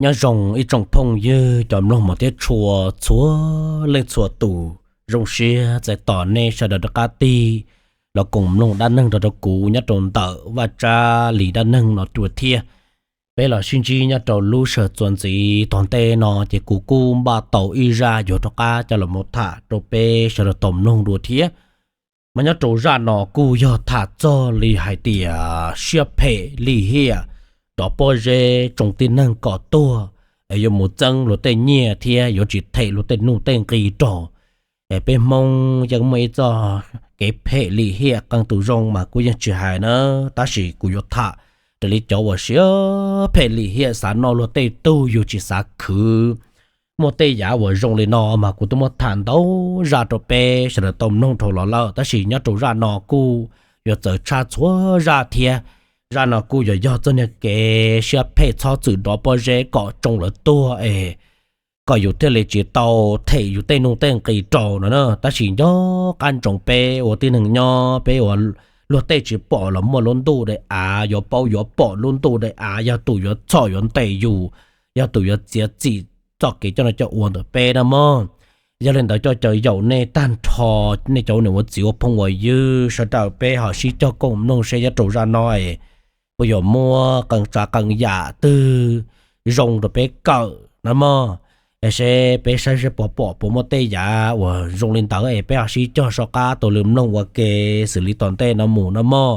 Nyob zoo ib tsoom phooj ywg cov mloog mos thiab tshua txhua leej txhua tus, zoo siab txais tos nej sawv daws rov qab tig los koom mloog dab neeg rau rau kuv nyob rau ntawm Vaj Tsab Lis dab neeg no dua thiab. Peb los sib ntsib nyob rau lub sij hawm txuas ntxiv tom ntej no ces kuv kuj npaj tau ib zaj yuav rov qab coj los mus tham rau peb sawv daws tau mloog dua thiab. Mas nyob rau zaj no kuj yog tham txog li hais tias siab phem lim hiam, rov pob zeb tsoo tib neeg kom tuag, es yuav mus txeeb luag tej nyiaj thiab yuav tsis them luag tej nuj tej nqi rau. Es peb Hmoob yeej muaj ib txoj kev phem lim hiam, qee tus zoo mas kuj yeej tsis hais na, tab sis kuv yuav tham raws li cov uas siab phem lim hiam xav noj luag tej tug yus tsis xav khwv. Muaj tej yam uas zoo li no mas kuv twb muab tham ntau zaj rau peb sawv daws tau mloog dhau los lawm, tab sis nyob rau zaj no kuj yuav txawv tshaj txhua zaj thiab. Zaj no kuj yuav yog txoj niag kev siab phem txhob txwm rov pob zeb kom tsoo lawv tuag es kom yus thiaj li tsis tau them yus tej nuj tej nqi rau no na. Tab sis nco qab ntsoov peb ua tib neeg nyob, peb ua luag tej tsis pom los muaj lub ntuj daim av yuav paub yuav pom lub ntuj daim av, yog tus yuav txhom yuav ntes yus, yog tus yuav txiav txim txoj kev coj noj coj ua ntawm peb na mog. Yog li ntawd coj caw yaum nej tag nrho, nej cov niam ua txiv ua phooj ua ywg sawv daws peb ho sib cog koom mloog seb nyob rau zaj no es puas yuav muaj qee tsav qee yam twg zoo rau peb kawm na mog. Es seb peb saib seb puas pom puas muaj tej yam uas zoo li ntawd es peb ho sib cog soj qab taug lw mloog ua ke xws li tom ntej no mus na mog.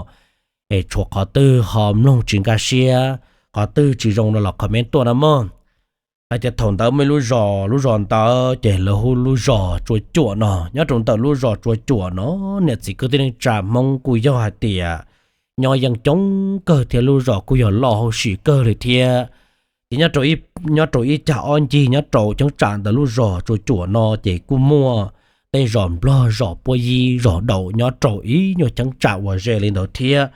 Es tshuav qhov twg ho mloog tsis nkag siab, qhov twg tsis zoo no los comment tuaj na mog. Hais tias thaum ntawd muaj ib lub zos, lub zos ntawd ces lawv hu lub zos Tsua Cuam no. Nyob rau ntawm lub zos Tsua Cuam no niam txiv kwv tij neej tsa Hmoob kuj yog hais tias nyob yeej coob kawg thiab lub zos kuj yog loj hauj sim kawg li thiab. Ces nyob rau ib cag ob ncig nyob rau cheeb tsam ntawm lub zos Tsua Cuam no ces kuj muaj tej zos Nplog, zos Puab Yib, zos Daus nyob rau ib nyuag cheeb tsam uas ze li ntawd thiab.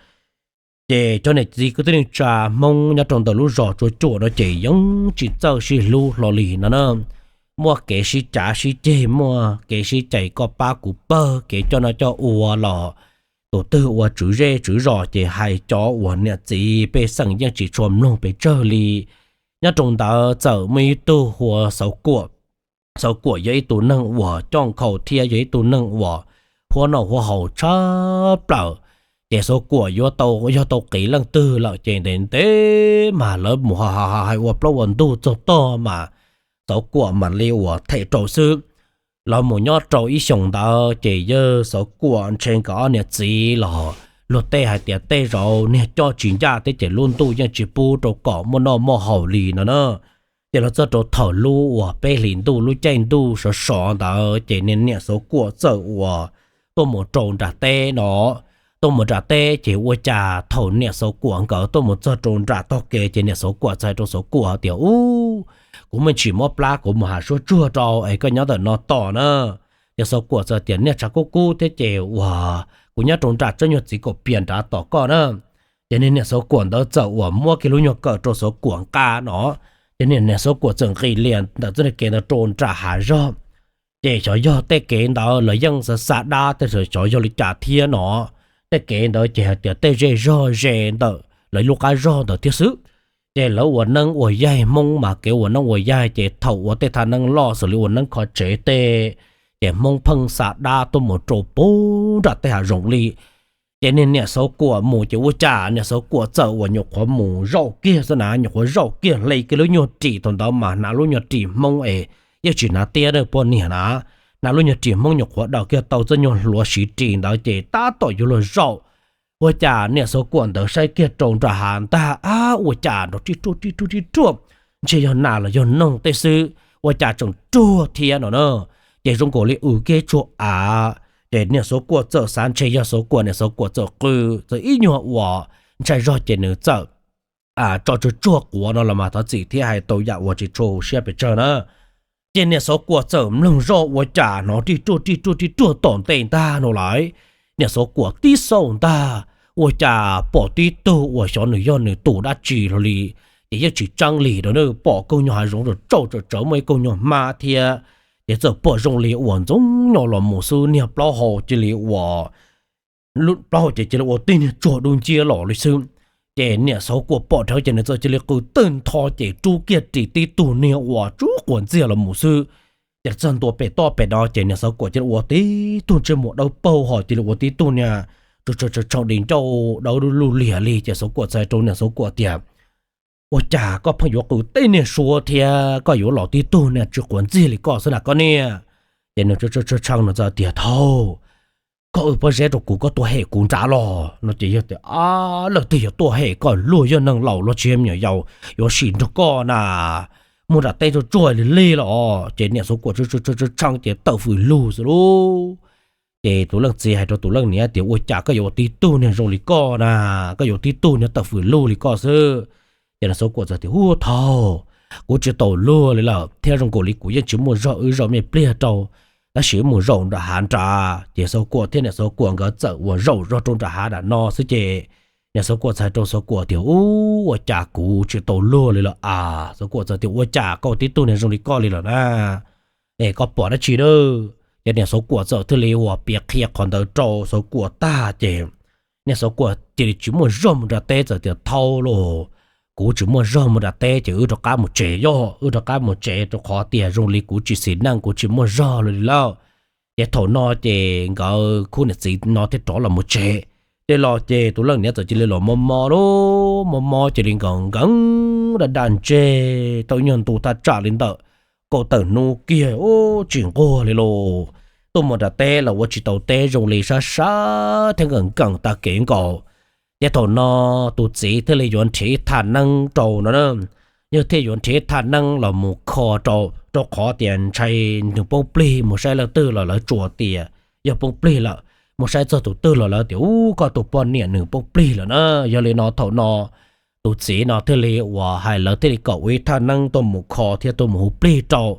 Ces cov niam txiv kwv tij neej tsa Hmoob nyob rau ntawm lub zos Tsua Cuam no ces yeej tsis txawj sib hlub hlo li no na. Muaj kev sib cav sib ceg, muaj kev sib cais koj pab kuv pawg, kev coj noj coj ua los tus twg ua tswv zej tswv zos ces hais cov uas niam txiv pej xeem yeej tsis tshua mloog pes tsawg li. Nyob rau ntawd txawm muaj ib tug hu ua Xauv Kuam. Xauv Kuam yog ib tug neeg uas coj nkhaus thiab yog ib tug neeg uas huab noj huab haus tshaj plaws. Ces Xauv Kuam yuav tau, yog tau qiv leej twg lawm ces ntev ntev mas lawv mus hais ua plaub ua ntug txog tog mas Xauv Kuam mam li uas them rau xwb. Lawv mus nyob rau ib xyoos ntawd ces yawg Xauv Kuam ntshe nkawd ob niam txiv los luag tej hais tias tej zaum niag coj tsis ncaj thiab ces lub ntuj yeej tsis pub rau kom muaj noj muaj haus li no na. Ces los txog rau thaum lub uas peb hlis ntuj lub caij ntuj sov sov ntawd ces niag niam Xauv Kuam txawm uas tuaj mus rau nram teb no. Tuaj mus nram teb ces ua cas thaum niam Xauv Kuam nkawd tuaj mus txog rau nram tog kev ces niam Xauv Kuam txawm hais rau Xauv Kuam tias, Ub, kuv me ntsis mob plab, kuv mus hav suab tsuag rau es koj nyob ntawm no tos na. Ces Xauv Kuam txawm tias, Niaj tshav kub kub thiab ces uas kuv nyob rau nram tsob nyuag txiv kaum pias nrad tos koj na. Ces niag niam Xauv Kuam ntawd txawm uas muab kiag lub nyuag kawm rau Xauv Kuam nqa no. Ces niag niam Xauv Kuam txawm nqis lias ntawm txoj kev ntawd rau nram hav zog. Ces xyov yog tej kev ntawd los yeej xa xa dab tej, xyov yog li cas thiab no. Tej kev ntawd ces hais tias tej zej zog ze ntawm lawv lub qab zog ntawd thiab xwb. Ces lawv ua neeb ua yaig, Hmoob mas kev ua neeb ua yaig ces thaum ua tej thaj neeb loj xws li ua neeb kho tsev tej, ces Hmoob pheej xa dab tuaj mus rau puag nram tej hav zoov li. Ces niag niam Xauv Kuam mus ces ua cas niam Xauv Kuam txawm uas nyuam qhuav mus zaum kiag xwb na, nyuam qhuav zaum kiag hle kiag lub nyuag ris, thaum ntawd mas hnav lub nyuag ris Hmoob es yeej tsis hnav tiab poj niam na, hnav lub nyuag ris Hmoob nyuam qhuav daws kiag tau txoj nyuag hlua siv ris ntawd ces tab tom yuav luag zaum. Ua cas niam Xauv Kuam ntawd saib kiag rau nram hav ntag, ab, ua cas nrov rij ruaj rij ruaj rij ruaj, ntshe yog nas los yog noog tej xwb, ua cas tseem ruaj thiab no na. Ces zoo nkaus li ua kiag tsuag av, ces niam Xauv Kuam txawm xav ntshe yog Xauv Kuam, niam Xauv Kuam txawm qw, txawm ib nyuag uas ntshai zog ces nws txawm tso tsuag tsuag quav no los mas thov txim thiab hais tau yam uas tsis tshua siab pes tsawg na. Ces niam Xauv Kuam txawm mloog zoj ua cas hnov rij ruaj rij ruaj rij ruaj tom ntej ntag no lawm. Niam Xauv Kuam tib xauj ntag, ua cas pom tib tug uas xyov nws yog nws tus dab tsi hlo li, ces yeej tsis tseeb li rau nws, pom koog nyuag hav zoov tsauj tsawv tsawv muaj ib koog nyuag hmab thiab, ces txawm pom zoo li uas ntxoov nyos los mus xwb, niag plaub hau cia li ua plaub hau ces cia li ua tib niag tsuag dub nciab los li xwb. Ces niam Xauv Kuam pom dhawv ces nws txawm cia li qw tawg ntho ces rub kiag ris tib tug niag uas tsw quav ntxiag los mus xwb. Ces txog ntua pem toj pem no ces niam Xauv Kuam cia li ua tib tug ntsej muag dawb paug ho cia li ua tib tug niag tshee di ncauj dawb luj liag li. Ces Xauv Kuam txhais rau niam Xauv Kuam tias, ua cas koj pheej yuav qw tej niag suab thiab koj yuav los tib tug niag tsw quav ntxiag li koj xwb na koj niag? Ces nws tshee nws txawm tias, thaum koj wb pob zeb rau kuv, koj tuaj hem kuv nrad los no. Ces yog tias, a, leej twg yuav tuaj hem koj, luag yog neeg laus los tsis yog me nyuam yaus yuav sim nrog koj na, muaj nram teb tsuag tsuag li li los. Ces niam Xauv Kuam tshee ces tawm fws lug xwb lauj. Ces tus leej txiv hais rau tus leej niam tias, ua cas koj yuav ua tib tug niag zoo li koj na, koj yuav ua tib tug niag tawm fws lug li koj xwb? Ces niam Xauv Kuam txawm tias, ub thaum, kuv tsis tau luag li lawm thiab zoo nkaus li kuv yeej tsis muaj zog wb zaum me pliag rau, tab sis wb mus zaum nram hav nrad. Ces Xauv Kuam thiab niam Xauv Kuam nkawd txawm uas zaum zog rau nram hav nram no xwb ces niam Xauv Kuam txhais rau Xauv Kuam tias, ub, ua cas kuv tsis tau luag li lawm a? Xauv Kuam txawm tias, ua cas koj ua tib tug niag zoo li koj li lawm na? Es koj pom dab tsi na? Ces niam Xauv Kuam txawm thiaj li uas piav qhia qhov ntawd rau Xauv Kuam tag ces niam Xauv Kuam cia li tsis muaj zog mus nram teb txawm tias, thaum lauj, kuv tsis muaj zog mus nram teb ces wb rov qab mus tsev, yog wb rov qab mus tsev rau qhov tias zoo li kuv tsis xis neej, kuv tsis muaj zog li lawm. Ces thaum no ces nkawd khub niam txiv no thiaj rov los mus tsev. Ces los ces tus leej niam txawm cia li los mob mob lauj, mob mob cia li nkees nkees da da ntseg tau nyuag ntu thaj tsam li ntawm kaum tawm hnub kiag ub tsis nquag li lauj. Tuaj mus nram teb los ua tsis tau teb, zoo li sab sab thiab nkees nkees tag kev nkaus. Ces thaum no tus txiv thiaj li yuav nrhiav ib thaj neeb rau no na. Yawg thiaj yuav nrhiav ib thaj neeb los mus kho rau, rau qhov tias ntshai nws poob plig, mus saib leej twg los lawv tsuas tias yog poob plig lawm. Mus saib txog tus twg los lawv tias, ub, koj tus poj niam nws poob plig lawm na. Yog li no thaum no tus txiv no thiaj li uas hais lawv thiaj li kom ua ib thaj neeb tuaj mus kho thiab tuaj mus hu plig rau.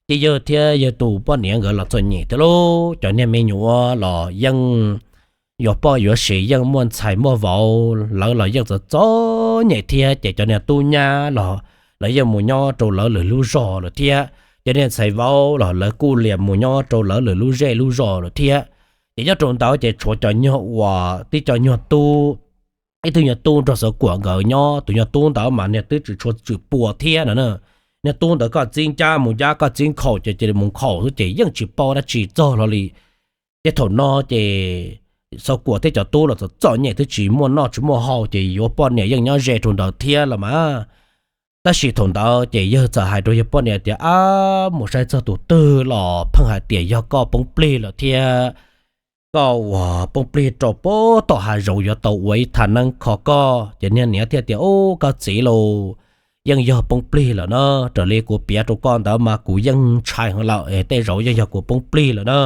Ces yawg thiab yawg tus poj niam nkawd los txom nyem thiab lauj, cov niag me nyuam los yeej yuav poj yuav sev, yeej muaj ntxhais muaj vauv, lawv los yeej txom txom nyem thiab. Ces cov niag tub nyab los lawv yeej mus nyob rau lawv lwm lub zos lawm thiab. Cov niag ntxhais vauv los lawv kuj liam mus nyob rau lawv lwm lub zej lub zos lawm thiab. Ces nyob rau ntawd ces tshuav cov nyuag uas tib co nyuag tub, ib tug nyuag tub nrog Xauv Kuam nkawd nyob. Tus nyuag tub ntawd mas niag twb tsis tshua tswm puas thiab no na. Niag tub ntawd koj txib ncab mus ncab, koj txib nkhaus ces cia li mus nkhaus xwb ces yeej tsis paub dab tsi txog hlo li. Ces thaum no ces Xauv Kuam thiab cov tub los txom txom nyem twb tsis muaj noj tsis muaj haus ces yuav poj niam yeej nyob ze rau ntawd thiab los mas. Tab sis thaum ntawd ces yawg txawm hais rau yawg poj niam tias, ab, mus saib txog tus twg los pheej hais tias yog koj poob plig lawm thiab, koj uas poob plig rau pem tom hav zoov, yuav tau ua ib thaj neeb kho koj. Ces niag niam thiaj tias, ub, koj txiv lauj, yeej yog poob plig lawm na. Raws li kuv piav rau koj ntawd mas kuv yeej ntshai heev lawm es tej zaum yeej yog kuv poob plig lawm na.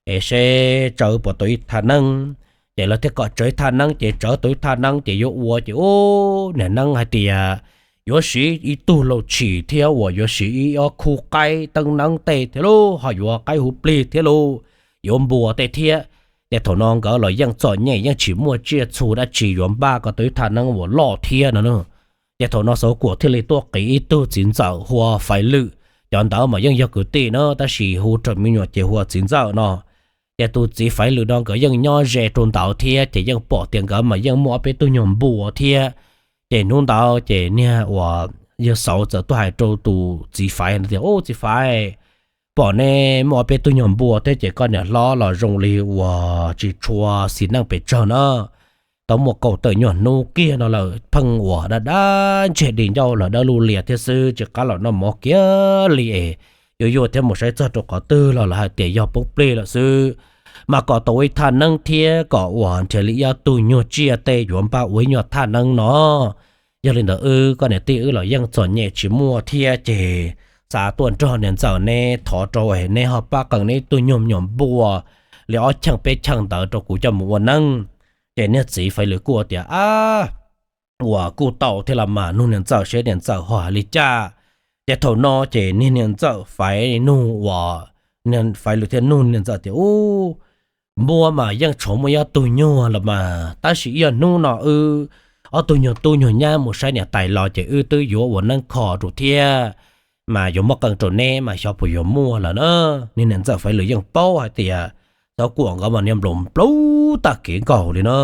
Es seb tsawv puas tau ib thaj neeb. Ces lawv thiaj kom tsawv ib thaj neeb. Ces tsawv tau ib thaj neeb ces yuav ua ces ub, niag neeb hais tias yuav siv ib tug lau tshis thiab uas yuav siv ib ob khub qaib teeb neeb tej thiab lauj, ho yuav qaib hu plig thiab lauj, yuav npua tej thiab. Ces thaum no nkawd los yeej txom nyem, yeej tsis muaj tsiaj txhu dab tsi yuav npaj kom tau ib thaj neeb uas loj thiab no na. Ces thaum no Xauv Kuam thiaj li tuaj qiv ib tug txiv ntxawm hu ua Faiv Lwm. Cov ntawd mas yeej yog kwv tij na, tab sis hu raws me nyuam ces hu ua txiv ntxawm no. Ces tus txiv Faiv Lwm no nkawd yeej nyob ze rau ntawd thiab, ces yeej pom tias nkawd mas yeej muaj ob peb tug nyuag npua thiab. Ces hnub ntawd ces niag uas yawg Xauv txawm tuaj hais rau tus txiv Faiv tias, ub, txiv Faiv, pom nej muaj ob peb tug nyuag npua thiab ces koj niam hlob los zoo li uas tsis tshua xis neej pes tsawg na. Tau muaj kaum tawm nyuag hnub kiag no lawm, pheej uas dab dab ntseg di ncauj los dawb luj lias thiab xwb, tsis qab los noj mov kiag li es yuav yuav thiab mus saib txog rau qhov twg los lawv hais tias yog poob plig lawm xwb. Mas kom tau ua ib thaj neeb thiab kom uas nrhiav li ib ob tug nyuag tsiaj tej yuav npaj ua ib nyuag thaj neeb no. Yog li ntawd wb, koj niam tij wb los yeej txom nyem tsis muaj thiab ces xav tuaj nrog niam ntxawm neb thov rau es neb ho pab qee neb ib tug nyuag me nyuam npua li ob cheej peb cheej ntawd rau kuv coj mus ua neeb. Ces niag txiv Faiv Lwm kuj tias, ab, ua kuj tau thiab los mas, nug niam ntxawm seb niam ntxawm ho hais li cas. Ces thaum no ces niag niam ntxawm Faiv nug uas, Faiv Lwm thiaj nug niam ntxawm tias, ub, npua mas yeej tshuav muaj ib ob tug nyuag los mas, tab sis ib yog hnub no wb ob tug nyuag tub nyuag nyab mus saib niam tais los ces wb twb yuav ua neeb kho rau thiab, mas yuav muab qee rau neb mas xyov puas yuav muaj lawm na. Niag niam ntxawm Faiv Lwm yeej paub hais tias Xauv Kuam nkawd mas niag nplaum nplaum tag kev nkaus li na.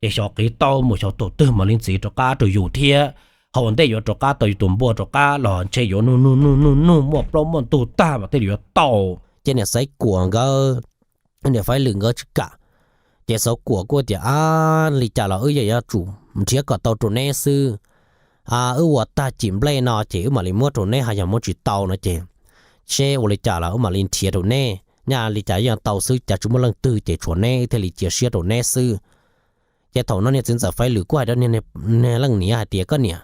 es xyov qiv tau mus xyov tus twg mam li ntxiv rov qab rau yus thiab. Ho ua ntej yuav rov qab tau yus tus npua rov qab los ntshe yuav nug nug nug nug nug muaj plaub muaj ntug tag mas thiaj li yuav tau. Ces niam Xaiv Kuam nkawd, niam Faiv Lwm nkawd tsis kam. Ces Xauv Kuam kuj tias, Ab, li cas los wb yeej yuav tsum nrhiav kom tau rau neb xwb. Wb ua tag cim nplej no ces wb mam li muab rau neb, ho yog muab tsis tau no ces seb ua li cas los wb mam li nrhiav rau neb. Nyaj li cas yeej tau xwb, cas tsis muaj leej twg ces tshuav neb thiaj li cia siab rau neb xwb. Ces thaum no niag txiv ntxawm Faiv Lwm kuj hais rau niag leej niam hais tias, Koj niam,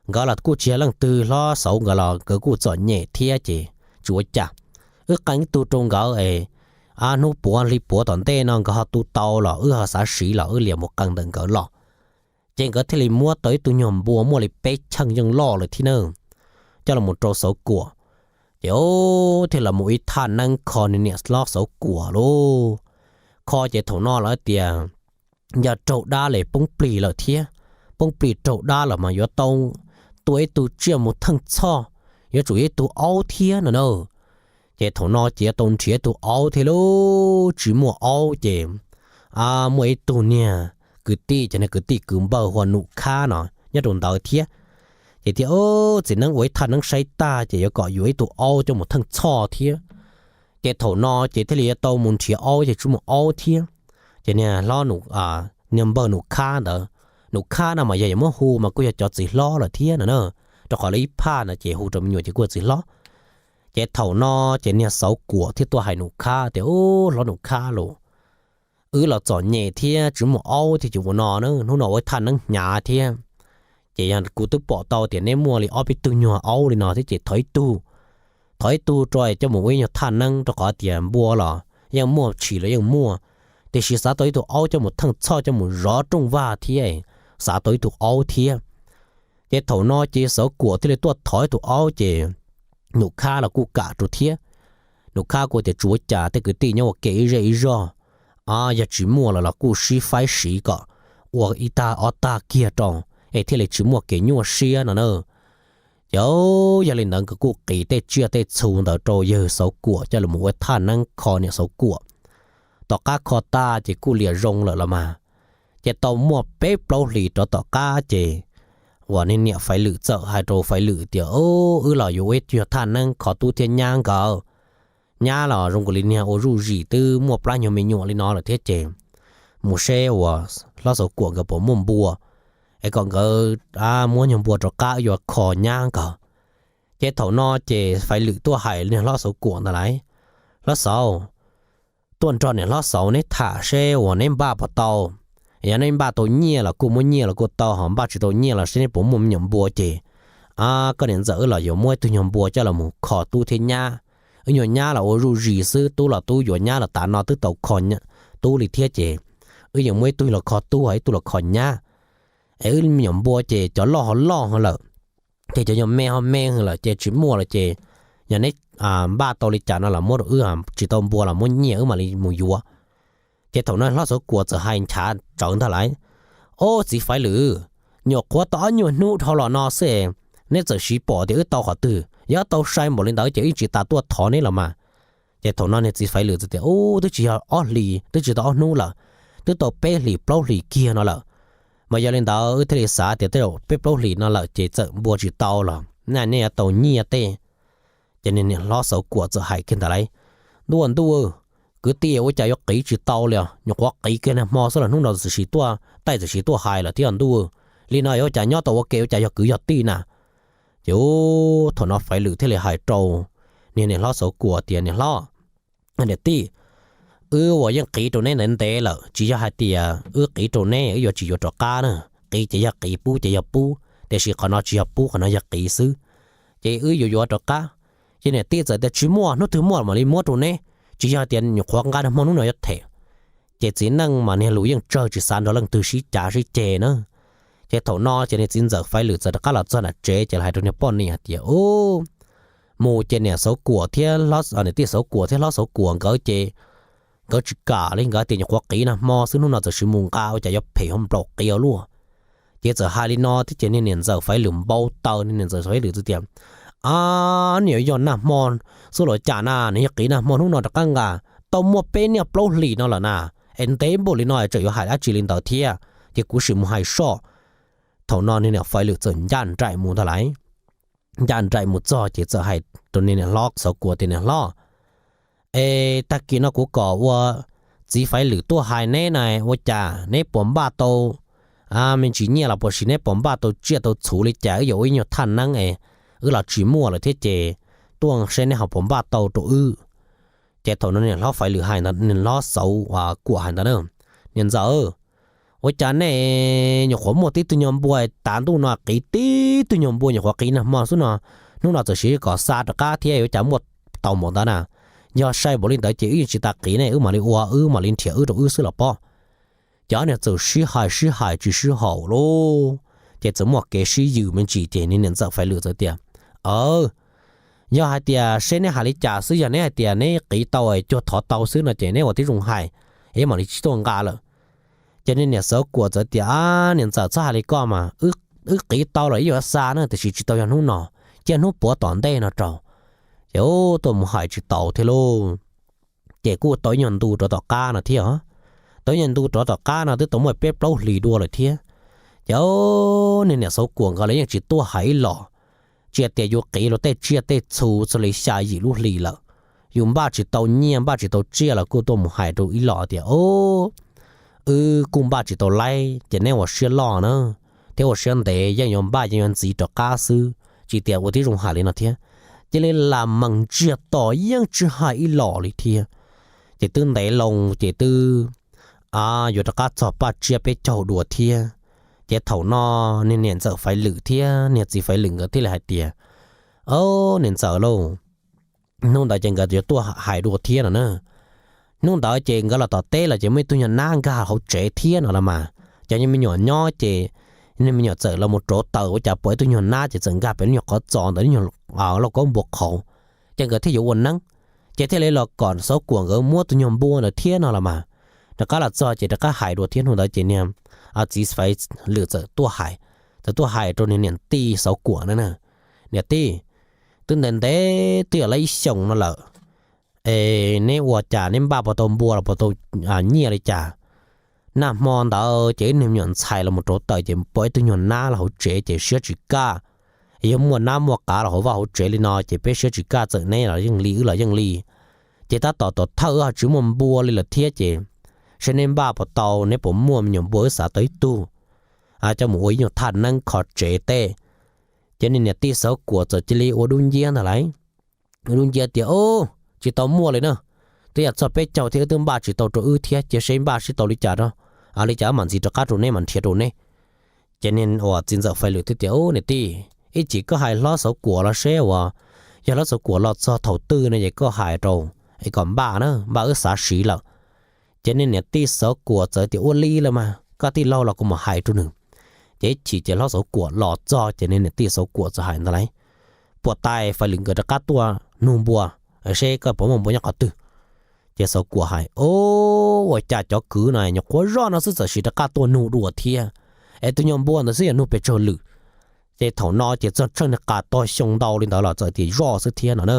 nkawd los kuj tsis yog leej twg, hlob Xauv nkawd los nkawd kuj txom nyem thiab ces tsis ua cas. Wb qee ib tug rau nkawd es hnub puav hli puav tom ntej no nkawd ho tu tau los wb ho xav siv los wb liam mus qee ntawm nkawd los. Ces nkawd thiaj li muab tau ib tug nyuag npua muaj li peb cheej yeej loj lawm thiab na, coj los rau Xauv Kuam. Ces thiaj los mus ib thaj neeb kho niag niam hlob Xauv Kuam lauj. Kho ces thaum no lawv tias yog raug dab li poob plig lawm thiab, poob plig raug dab los mas yuav tau tua ib tug tsiaj mus theej txhoj, yuav tsum yog ib tug aub thiab no na. Ces thaum no ces yuav tau nrhiav ib tug aub thiab lauj, tsis muaj aub ces muaj ib tug niag kwv tij, ces niag kwv tij kwv npawg hu ua Num Khab no nyob rau ntawd thiab. Ces thiaj, txiv neeb ua ib thaj neeb saib tag ces yuav kom yuav ib tug aub coj mus theej txhoj thiab. Ces thaum no ces thiaj li yuav tau mus nrhiav aub ces tsis muaj aub thiab. Ces niag hlob, niag npawg Num Khab ntawd, Num Khab no mas yog yuav muab hu mas kuj yog cov txiv hlob lawm thiab no na, rau qhov lawv ib phaj no ces hu rau me nyuam ces kuj yog txiv hlob. Ces thaum no ces niag Xauv Kuam thiaj tuaj hais Num Khab tias, Ub, hlob Num Khab lauj, wb los txom nyem thiab tsis muaj aub thiab ces ua no na, hnub no ua ib thaj neeb hnyav thiab. Ces yog kuv twb pom tau tias neb muaj li ob peb tug nyuag aub li no thiab ces thov ib tug, thov ib tug rau coj mus ua ib nyuag thaj neeb, rau qhov tias npua los yeej muaj, tshis los yeej muaj, tiam sis xav tau ib tug aub coj mus theej txhoj coj mus zov rooj vag thiab, xav tau ib tug aub thiab. Ces thaum no ces Xauv Kuam thiaj li tuaj thov ib tug aub ces Num Khab los kuj kam rau thiab. Num Khab kuj tias tsis ua cas, tej kwv tij nyob ua ke ib zej ib zog, yog tsis muaj los los kuj sib faib siv kom ua ib tag ob tag kiag rau es thiaj li tsis muaj kev nyuaj siab no na. Ces yog li ntawd nkawd kuj qiv tej tsiaj tej txhu ntawd rau yawg Xauv Kuam coj los ua thaj neeb kho niam Xauv Kuam. Tom qab kho tag ces kuj liam zoo lawm los mas, ces tau muaj peb plaub hlis rov tom qab ces uas niag niam Faiv Lwm txawm hais rau Faiv Lwm tias, Wb los yuav ua ib nyuag thaj neeb kho tub thiab nyab nkawd. Nyab los zoo nkaus li niag ua zuj zis twb muaj plab nyuag me nyuam li no lawm thiab ces mus seb uas hlob Xauv Kuam nkawd puas muaj npua, es kom nkawd muab nyuag npua rov qab wb yuav kho nyab nkawd. Ces thaum no ces Faiv Lwm tuaj hais niag hlob Xauv Kuam ntawd lais, Hlob Xauv, tuaj nrog niam hlob Xauv neb tham seb uas neb npaj puas tau. Yog neb npaj tau nyiaj los kuj muab nyiaj los kuj tau, ho npaj tsis tau nyiaj los seb neb puas muaj me nyuam npua ces koj niam ntxawm wb los yuav muab ib tug nyuag npua coj los mus kho tub thiab nyab. Wb nyuag nyab los ua zuj zis xwb, tub los tub yuav nyab los tav no twb tau kho tub li thiab ces wb yuav muab ib tug los kho tub ho ib tug los kho nyab. Es wb me nyuam npua ces cov loj ho loj ho lawm, ces cov nyuag me ho me ho lawm ces tsis muaj lawm ces yog neb npaj tau li cas no los muab rau wb, tsis tau npua los muab nyiaj wb mam li mus yuav. Ces thaum no hlob Xauv Kuam txawm hais nchav tsawv ntag lais, Ob, txiv Faiv Lwm, nyuam qhuav tau ob nyuag hnub dhau los no xwb, neb txawm siv pom tias wb tau qhov twg, yog tau sai npaum li ntawd ces wb tsis tas tuaj thov neb los mas. Ces thaum no niag txiv Faiv Lwm txawm tias, Ub, twb tsis yog ob hlis, twb tsis tau ob hnub lawm, twb tau peb hlis plaub hlis kiag no lawm. Mas yog li ntawd wb thiaj li xav tias tej zaum peb plaub hlis no lawm ces txawm npua tsis tau los nej yuav tau nyiaj tej. Ces niag niam hlob Xauv Kuam txawm hais kiag ntawd lais, Ntuj, ntuj, kwv tij, ua cas yuav qiv tsis tau li os? Nyuam qhuav qiv kiag nag hmo xwb los hnub no txawm siv tuaj, taij txawm siv tuaj hais lawm thiab ntuj. Li no yuav ua cas nyob tau ua ke, ua cas yog kwv yog tij na? Ces thaum no Faiv Lwm thiaj li hais rau niag niam hlob Xauv Kuam tias, Niam hlob, niam tij, wb uas yeej qiv rau neb ntev ntev lawm, tsis yog hais tias wb qiv rau neb wb yuav tsis yuav rov qab na. Qiv ces yog qiv, pub ces yog pub, tiam sis qhov no tsis yog pub, qhov no yog qiv xwb. Ces wb yuav yuav rov qab. Ces niam tij txawm tias, Tsis muaj, hnub twg muaj mam li muab rau neb, tsis yog tias nyuam qhuav nqa nag hmo hnub no yuav them. Ces txiv neej mas niag lus yeej tsawg, tsis xav nrog leej twg sib cav sib ceg na. Ces thaum no ces niag txiv ntxawm Faiv Lwm txawm rov qab los txog nram tsev ces los hais rau niag poj niam tias, Ub, mus ces niam Xauv Kuam thiab, niam tij Xauv Kuam thiab hlob Xauv Kuam nkawd ces nkawd tsis kam li, nkawd tias nyuam qhuav qiv nag hmo xwb, hnub no txawm siv mus nqa, ua cas yuav phem hauv nplaum qias luaj. Ces txawm hais li no thiab ces niag niam ntxawm Faiv Lwm npau taws, niag niam ntxawm Faiv Lwm txawm tias, Ab, nws yuav yog nag hmo xwb los cas na, nws yog qiv nag hmo hnub no rov qab nqa, tau muaj peb niaj plaub hlis no lawm na, es ntev npaum li no tseem yuav hais dab tsi li ntawd thiab? es kuv sim mus hais soj. Thaum no niag niam Faiv Lwm txawm ncaj nraim mus ntag lauj. Ncaj nraim mus txog ces txawm hais rau niag niam hlob Xauv Kuam tias, Niam hlob, es tag kis no kuv kom ua txiv Faiv Lwm tuaj hais neb na, ua cas neb puas npaj tau me ntsis nyiaj los puas sis neb puas npaj tau tsiaj tau txhuv li cas, wb yuav ua ib nyuag thaj neeb es wb los tsis muaj lawm thiab ces tuaj seb neb ho puas npaj tau rau wb. Ces thaum no niag hlob Faiv Lwm hais ntawd, niag hlob Xauv Kuam hais ntawd na, Niam ntxawm, ua cas nej nyuam qhuav muaj tib tug nyuag npua, tav ntuj no qiv tib tug nyuag npua nyuam qhuav qiv nag hmo xwb no, hnub no txawm siv kom xa rov qab thiab ua cas muaj tau npaum ntawd na? Yog sai npaum li ntawd ces wb yeej tsis tas qiv ne, wb mam li ua, wb mam li nrhiav wb rau wb xwb los pob. Ces ob niag txawm sib hais sib hais tsis sib haum lauj, ces txawm muaj kev sib yws me ntsis ces niag niam ntxawm Faiv Lwm txawm tias, Aw, yog hais tias seb neb hais li cas xwb, yog neb hais tias neb qiv tau cuag thov tau xwb no ces neb ua tib zoo hais, es mam li tsis tuaj nqa lawm. Ces niag niam Xauv Kuam txawm tias, Ab, niam ntxawm txhob hais li koj mas, wb qiv tau los ib yuav xa na, tiam sis tsis tau yog hnub no, cia hnub puav tom ntej no rau. Ces tuaj mus hais tsis tau thiab lauj. Ces kuj tau ib nyuag ntu rov tom qab no thiab. Tau ib nyuag ntu rov tom qab no twb tau muaj peb plaub hlis dua lawm thiab. Ces niag niam Xauv Kuam nkawd los yeej tsis tuaj hais ib los, tsis hais tias yus qiv luag tej tsiaj tej txhu txog li xya yim lub hlis lawm, yus npaj tsis tau nyiaj npaj tsis tau tsiaj los kuj tuaj mus hais rau ib los tias, Wb kuj npaj tsis tau laib ces neb ua siab loj na, thiab ua siab ntev, yeej yuav npaj yeej yuav ntxiv rov qab xwb, tsis tias ua tib zoo hais li no thiab. Cia li lam mees ntsiag to yeej tsis hais ib los li thiab. Ces twb ntev loo ces twb yuav rov qab txog paj tsiab peb caug dua thiab. Ces thaum no niag niam ntxawm Faiv Lwm thiab niag txiv Faiv Lwm nkawd thiaj li hais tias, Au, niam ntxawm lauj, hnub ntawd ces nkawd yuav tuaj hais dua thiab no na. Hnub ntawd ces nkawd los tom teb los ces muaj ib tug nyuag nab nkag hauv tsev thiab no los mas. Cov me nyuam nyob ces niag me nyuam txawm los mus rauv taws ua cas pom ib tug nyuag nab ces txawm nkag pem lub nyuag qhov txos ntawm lub nyuag lauj kaub npua qhauv, ces nkawd thiaj yuav ua neeb. Ces thiaj li los kom Xauv Kuam nkawd muab tus nyuag npua ntawd thiab no los mas. Rov qab los txog ces rov qab hais dua thiab. Hnub ntawd ces niag txiv Faiv Lwm txawm tuaj hais, txawm tuaj hais rau niag niam tij Xauv Kuam na, Niam tij, twb ntev ntev twb yog lawm ib xyoos no lawm, es neb ua cas neb npaj puas tau npua los puas tau nyiaj li cas? Nag hmo ntawd ces wb niag me nyuam ntxhais los mus rauv taws ces pom ib tug nyuag nab los hauv tsev ces siab tsis kaj. Yog muaj nab muaj qav los hauv vaj hauv tsev li no ces peb siab tsis kaj, txawm neb los yeej li wb los yeej li. Ces tab tom tom thawj wb ho tsis muaj npua li lawm thiab ces seb neb npaj puas tau, neb puas muaj me nyuam npua wb xav tau ib tug coj mus ua ib nyuag thaj neeb kho tsev tej. Ces niag niam tij Xauv Kuam txawm cia li ua dub nciab ntag lauj. Ua dub nciab tias, Tsis tau muaj li na, twb yog txog peb caug thiab wb twb npaj tsis tau rau wb thiab, cia seb npaj seb tau li cas rau, li cas wb mam ntxiv rov qab rau neb mam nrhiav rau neb. Ces niag uas txiv ntxawm Faiv Lwm thiaj tias, Niam tij, ib chim koj hais hlob Xauv Kuam los seb uas yog hlob Xauv Kuam los txog thaum twg no ces koj hais rau es kom npaj na, npaj wb xav siv lawm. Ces niag niam tij Xauv Kuam txawm tias, Ua li los mas, koj tij laug los kuv mam hais rau nws. Ces ib chim ces hlob Xauv Kuam los txog ces niag niam tij Xauv Kuam txawm hais ntawd lauj, Puas tais Faiv Lwm nkawd rov qab tuaj nug npua seb koj puas muaj npua nyob qhov twg? Ces Xauv Kuam hais, Ua cas cov kwv no nyuam qhuav zoj no xwb txawm sim rov qab tuaj nug dua thiab, es tus nyuag npua ntawd xwb yog nug pes tsawg lwm. Ces thaum no ces txog tsheej niag qas tog xyoo ntau li ntawd los txawm tias zoj xwb thiab no na.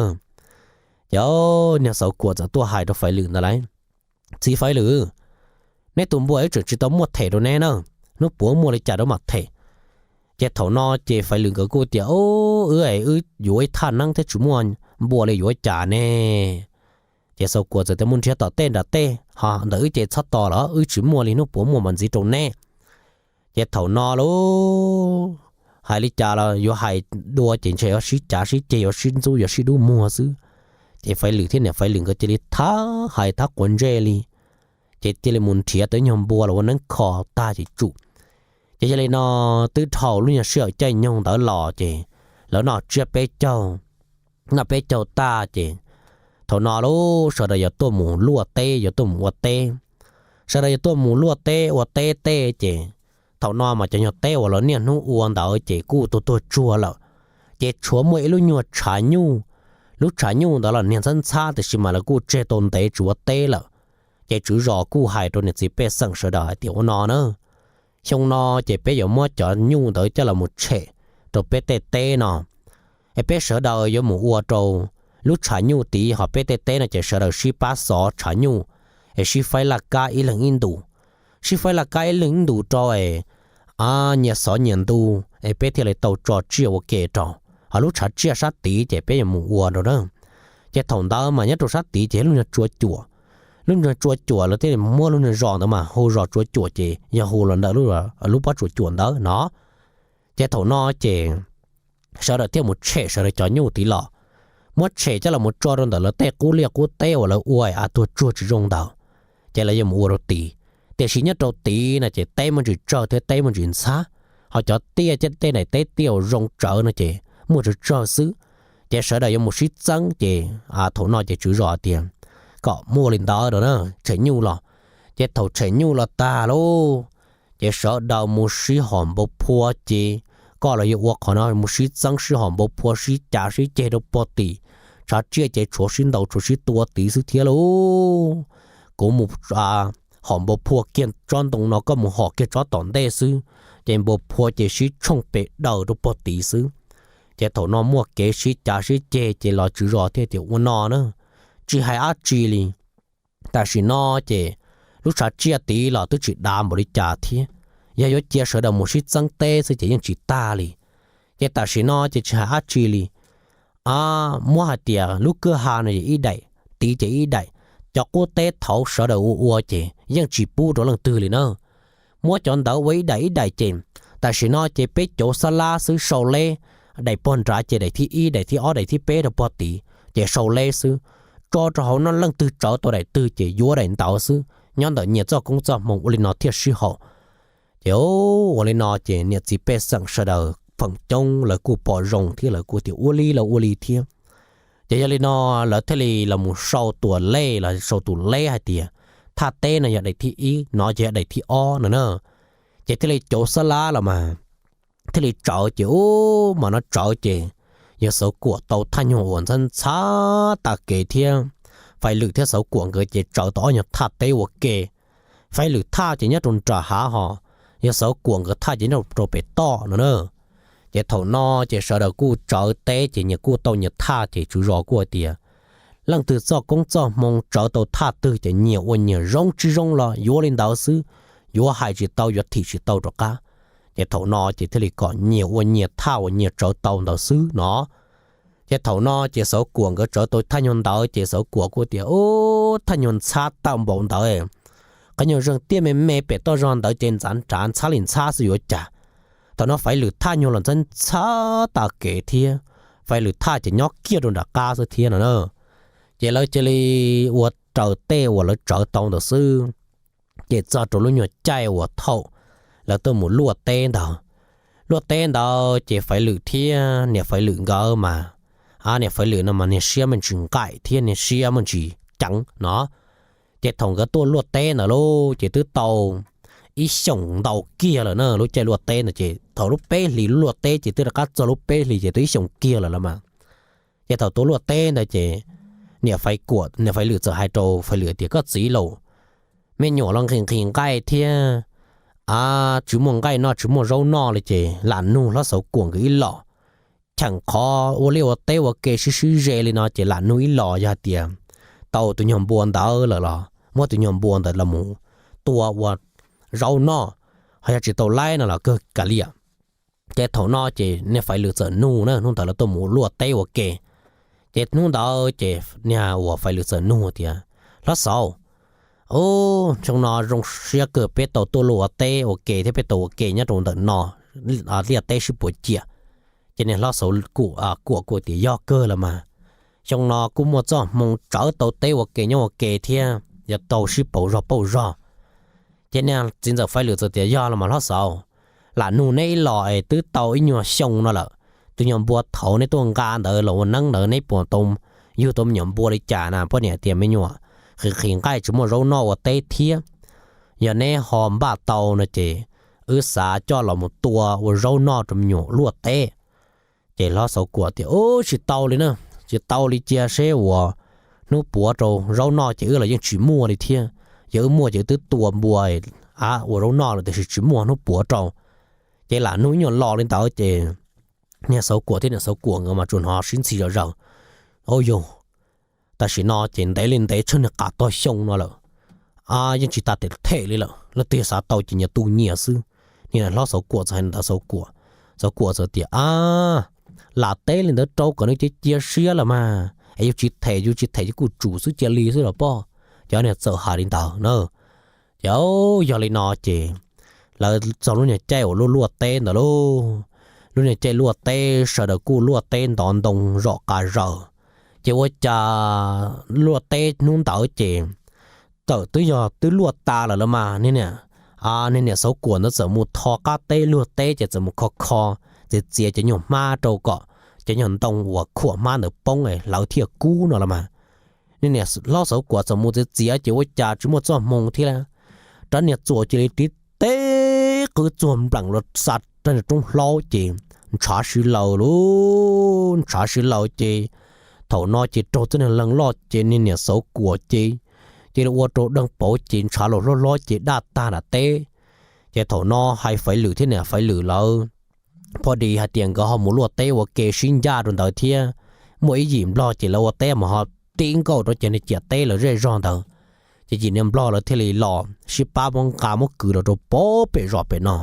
Ces niag Xauv Kuam txawm tuaj hais rau Faiv Lwm ntawd lauj, Txiv Faiv Lwm, neb tus npua wb tseem tsis tau muaj them rau neb na, hnub puav muaj li cas rau mam them. Ces thaum no ces Faiv Lwm nkawd kuj tias, Wb es wb yuav ib thaj neeb thiab tsis muaj npua li yuav cas ne? Ces Xauv Kuam txawm tias, Mus nrhiav tom tej nram tej ho ntawm wb ces txhob tos lawm, wb tsis muaj li, hnub puav muaj mam ntxiv rau neb. Ces thaum no lauj, hais li cas los yuav hais dua ces ntshe yuav sib cav sib ceg, yuav sib ntxub, yuav sib dub muag xwb. Ces Faiv Lwm thiab niam Faiv Lwm nkawd cia li thab hais thab quav ntsej li, ces cia li mus nrhiav tau ib nyuag npua los ua neeb kho tag ces tsum. Ces yog li no, twb dhau lub nyuag sij hawm caij nyoog ntawd los ces lawv noj tsiab peb caug, noj peb caug tag ces thaum no lauj, sawv daws yuav tuaj mus luaj teb, yuav tuaj mus ua teb. Sawv daws yuav tuaj mus luaj teb ua teb tej ces thaum no mas cov nyuag teb uas lawv niaj hnub ua ntawd ces kuj tuag tuag tsuag lawm. Ces tshuav muaj ib lub nyuag tshav nyuj, lub tshav nyuj ntawd los niag ntxhab ntxhab tiam sis mas lawv kuj tseg tau ntev tsis ua teb lawm. Ces tswv zos kuj hais rau niam txiv pej xeem sawv daws hais tias, Ua no na, xyoo no ces peb yuav muab cov nyuj ntawd coj los mus tshem rau peb tej teb no, es peb sawv daws yuav mus ua rau lub tshav nyuj tid, ho peb tej teb no ces sawv daws sib pab xov tshav nyuj, es sib faib laj kab ib leeg ib ntus. sib faib laj kab ib leeg ib ntus rau es nyias xov nyias ntu, es peb thiaj li tau tso tsiaj ua ke rau. Ho lub tshav tsiaj sab tid ces peb yuav mus ua rau na. Ces thaum ntawd mas nyob rau sab tid ces lub nyuag tsua cuam, lub nyuag tsua cuam lawv thiaj muab lub nyuag zos ntawd mas hu zos tsua cuam ces yog hu los ntawm lub pob tsuas cuam ntawd no. Ces thaum no ces sawv daws thiaj mus tshem sawv daws cov nyuj tid los, muab tshem coj los mus tso rau ntawm lawv tej qub liaj qub teb uas lawv ua a tuag tsuag tsis zoo ntawd, ces lawv yuav mus ua rau tid. Tiam sis nyob rau tid no ces teb muaj ntsis tsawg thiab teb muaj ntsis ntxhab, ho cov tiaj thiab tej daim teb tiaj uas zoo tsawv no ces muaj tsawg tsawg xwb. Ces sawv daws yuav mus sib txeeb ces thaum no ces tswv zos tias kom muaj li ntawd rau na, tshem nyuj los. Ces thaum tshem nyuj los tag lauj, ces sawv daws mus sib hom npau phua ces koj los yuav ua qhov no mus sib txeeb sib hom npau phua sib cav sib ceg rau pog tim, tshav tsiaj ces tshuav sib ntaus tshuav sib tua tid xwb thiab lauj. Kuv mus hom npau phua kiag tsob ntoo no koj mus hom kiag tsob tom ntej xwb, ces npau phua ces sib tshooj pes daws rau pog tid xwb. Ces thaum no muaj kev sib cav sib ceg ces los tswv zos thiaj tias ua no na, tsis hais dab tsi li. Tam sim no ces lub tshav tsiaj tid los twb tsis dav npaum li cas thiab, yog yuav cia sawv daws mus sib txeeb teb xwb ces yeej tsis tag li. Ces tam sim no ces tsis hais dab tsi li, muab hais tias lub kwj ha no ces ib daim, tid ces ib daim, cov qub teb thaud sawv daws ua ua ces yeej tsis pub rau leej twg li na. Muab cov ntawd ua ib daim ib daim ces tam sim no ces peb cauv xab lab xwb sau leb, daim pog nrad ces daim thib ib daim thib ob daim thib peb rau pog tid ces sau leb xwb, tso rau hauv no leej twg tsawv tau daim twg ces yuav daim ntawd xwb, nyob ntawm nyias txoj koob txoj hmoo ua li no thiaj sib haum. Ces ua li no ces niam txiv pej xeem sawv daws feem coob lawv kuj pom zoo thiab lawv kuj tias ua li los ua li thiab. Ces yog li no lawv thiaj li los mus sau tus lej los sau tus leb hais tias thaj teb no yog daim thib ib, no ces yog daim thib ob no na. Ces thiaj li cauv xab lab los mas thiaj li tsawv ces ub mas no tsawv ces yawg Xauv Kuam tau thaj nyuag uas ntxhab ntxhab tag kev thiab. Faiv Lwm thiab Xauv Kuam nkawd ces tsawv tau ob nyuag thaj teb ua ke. Faiv Lwm thaj ces nyob rau nram hav hos, yawg Xauv Kuam nkawd thaj ces nyob rau pem toj no na. Ces thaum no ces sawv daws kuj tsawv teb ces nyias kuj tau nyias thaj ces tswv zos kuj hais tias leej twg txoj koob txoj hmoo tsawv tau thaj twg ces nyias ua nyias zoo tsis zoo los yuav li ntawd xwb, yuav hais tsis tau yuav thim tsis tau rov qab. Ces thaum no ces thiaj li kom nyias ua nyias thaj uas nyias tsawv tau ntawd xwb no. Ces thaum no ces Xauv Kuam nkawd tsawv tau thaj nyuag ntawd ces Xauv Kuam kuj tias ub thaj nyuag ntxhab tawm npaum ntawd, qhov nyuag zeeg tiaj me me pem toj zog ntawd ces ntxav nrad ntxhab li ntxhab xwb yuav cas. Thaum no Faiv Lwm thaj nyuag los ntxhab ntxhab tag kev thiab, Faiv Lwm thaj ces nyob kiag rau nram qab xwb thiab no na. Ces lawv cia li ua raws tej uas lawv tsawv tau ntawd xwb. Ces txog rau lub nyuag caij uas thaum lawv tuaj mus luaj teb ntawd, luaj teb ntawd ces Faiv Lwm thiab niam Faiv Lwm nkawd mas, niam Faiv Lwm no mas niag siab me ntsis nqaim thiab niag siab me ntsis ceev no. Ces thaum nkawd tuaj luaj teb ntawd lauj ces twb tau ib xyoos ntau kiag lawm na, lub caij luaj teb ntawd ces thaum lub peb hlis luaj teb ces twb rov qab txog lub peb hlis ces tau ib xyoos kiag lawm los mas. Ces thaum tuaj luaj teb ntawd ces niam Faiv Kuam, niam Faiv Lwm txawm hais rau Faiv Lwm tias koj txiv laus, me nyuam los nqhis nqhis nqaij thiab, a, tsis muaj nqaij noj tsis muaj zaub noj li ces lam nug hlob Xauv Kuam nkawd ib los. Cheem qhov ua liaj ua teb ua ke sib sib ze li no ces lam nug ib los yog hais tias tau tus nyuag npua ntawd lawm los muab tus nyuag npua ntawd los mus tua ua zaub noj, ho yog tsis tau laib no los kawg kav liam. Ces thaum no ces niag Faiv Lwm txawm nug na, hnub ntawd lawv tuaj mus luaj teb ua ke. Ces hnub ntawd ces niag uas Faiv Lwm txawm nug tias, hlob Xauv, ub, xyoo no zoo siab kawg peb tau tuaj luaj ua teb ua ke thiab peb tau ua ke nyob rau ntawm no, liaj teb sib puas ciam. Ces niag hlob Xauv Kuam, Kuam kuj tias yog kawg los mas, xyoo no kuj muaj txoj hmoo tsawv tau teb ua ke nyob ua ke thiab yuav tau sib pauv zog pauj zog. Ces niag txiv ntxawm Faiv Lwm txawm tias yog los mas hlob Xauv, lam nug neb ib los es twb tau ib nyuag xyoo no lawm, tus nyuag npua thaud neb tuaj nqa ntawd los ua neeb ntawd neb puas tau yug tau me nyuam npua li cas na, poj niam tias me nyuam nqhis nqhis nqaij tsis muaj zaub noj ua teb thiab. Yog neb ho npaj tau no ces wb xav coj los mus tua ua zaub noj rau me nyuam luaj teb. Ces hlob Xauv Kuam tias ub tsis tau li na, tsis tau li, cia seb uas hnub puav rau zaub noj ces wb los yeej tsis muaj li thiab. Yog wb muaj ces wb twb tua npua a ua zaub noj lawm tiam sis tsis muaj hnub puav rau. Ces lam nug ib nyuag los li ntawd ces niag Xauv Kuam thiab niam Xauv Kuam nkawd mas tsuas hnov sib ntxhi zom zaws. Au yog, tam sim no ces ntev li ntev tsheej niag qas tog xyoo no lawm, yeej tsis tas them li lawm. leej twg xav tau ces nyias tu nyias xwb. Niag hlob Xauv Kuam txawm hais ntawd, Xauv Kuam, Xauv Kuam txawm tias, A, lam teb li ntawd rau kom nws cia cia siab los mas es yus tsis them, yus tsis them ces kuj tsum xwb, cia li xwb los poj. Cov niag txawm hais li ntawd na. Ces yog li no ces lawv txog lub niag caij uas luaj luaj teb ntawd lauj. Lub niag caij luaj teb sawv daws kuj luaj teb ntov ntoo zom qas zaws. Ces ua cas luaj teb hnub ntawd ces txawm twb yog twb luaj tas lawm los mas niag niam, niag niam Xauv Kuam ntawd txawm mus tho qab teb luag teb ces txawm mus kho kho, txiav txiav cov nyuag hmab rau kom cov nyuag ntoo uas khuam hmab ntawd poob es hlawv thiaj kub no los mas. Niag niam hlob Xauv Kuam txawm mus txiav txiav ces ua cas tsis muaj txoj hmoo thiab, rab niag txuas cia li tiv teb qwb txuag npleem los xa rau roob hlaub ces ntshav si laws lauj, ntshav si laws ces thaum no ces raug txoj niag leeg loj ces niag niam Xauv Kuam ces cia li ua rau deeg pauv ces ntshav los hlob hlob ces daj tag nram teb. Ces thaum no hais Faiv Lwm thiab niam Faiv Lwm lawv pho dis hais tias nkawd ho mus luaj teb ua ke sib ncaj rau ntawd thiab, muaj ib yim nplog ces lawv ua teb mas ho tib nkauj rau ces niag ciam teb lawv zej zog ntawd. Ces yim niag nplog lawv thiaj li los sib pab muab nqa muab kwv los rau pem zos pem no.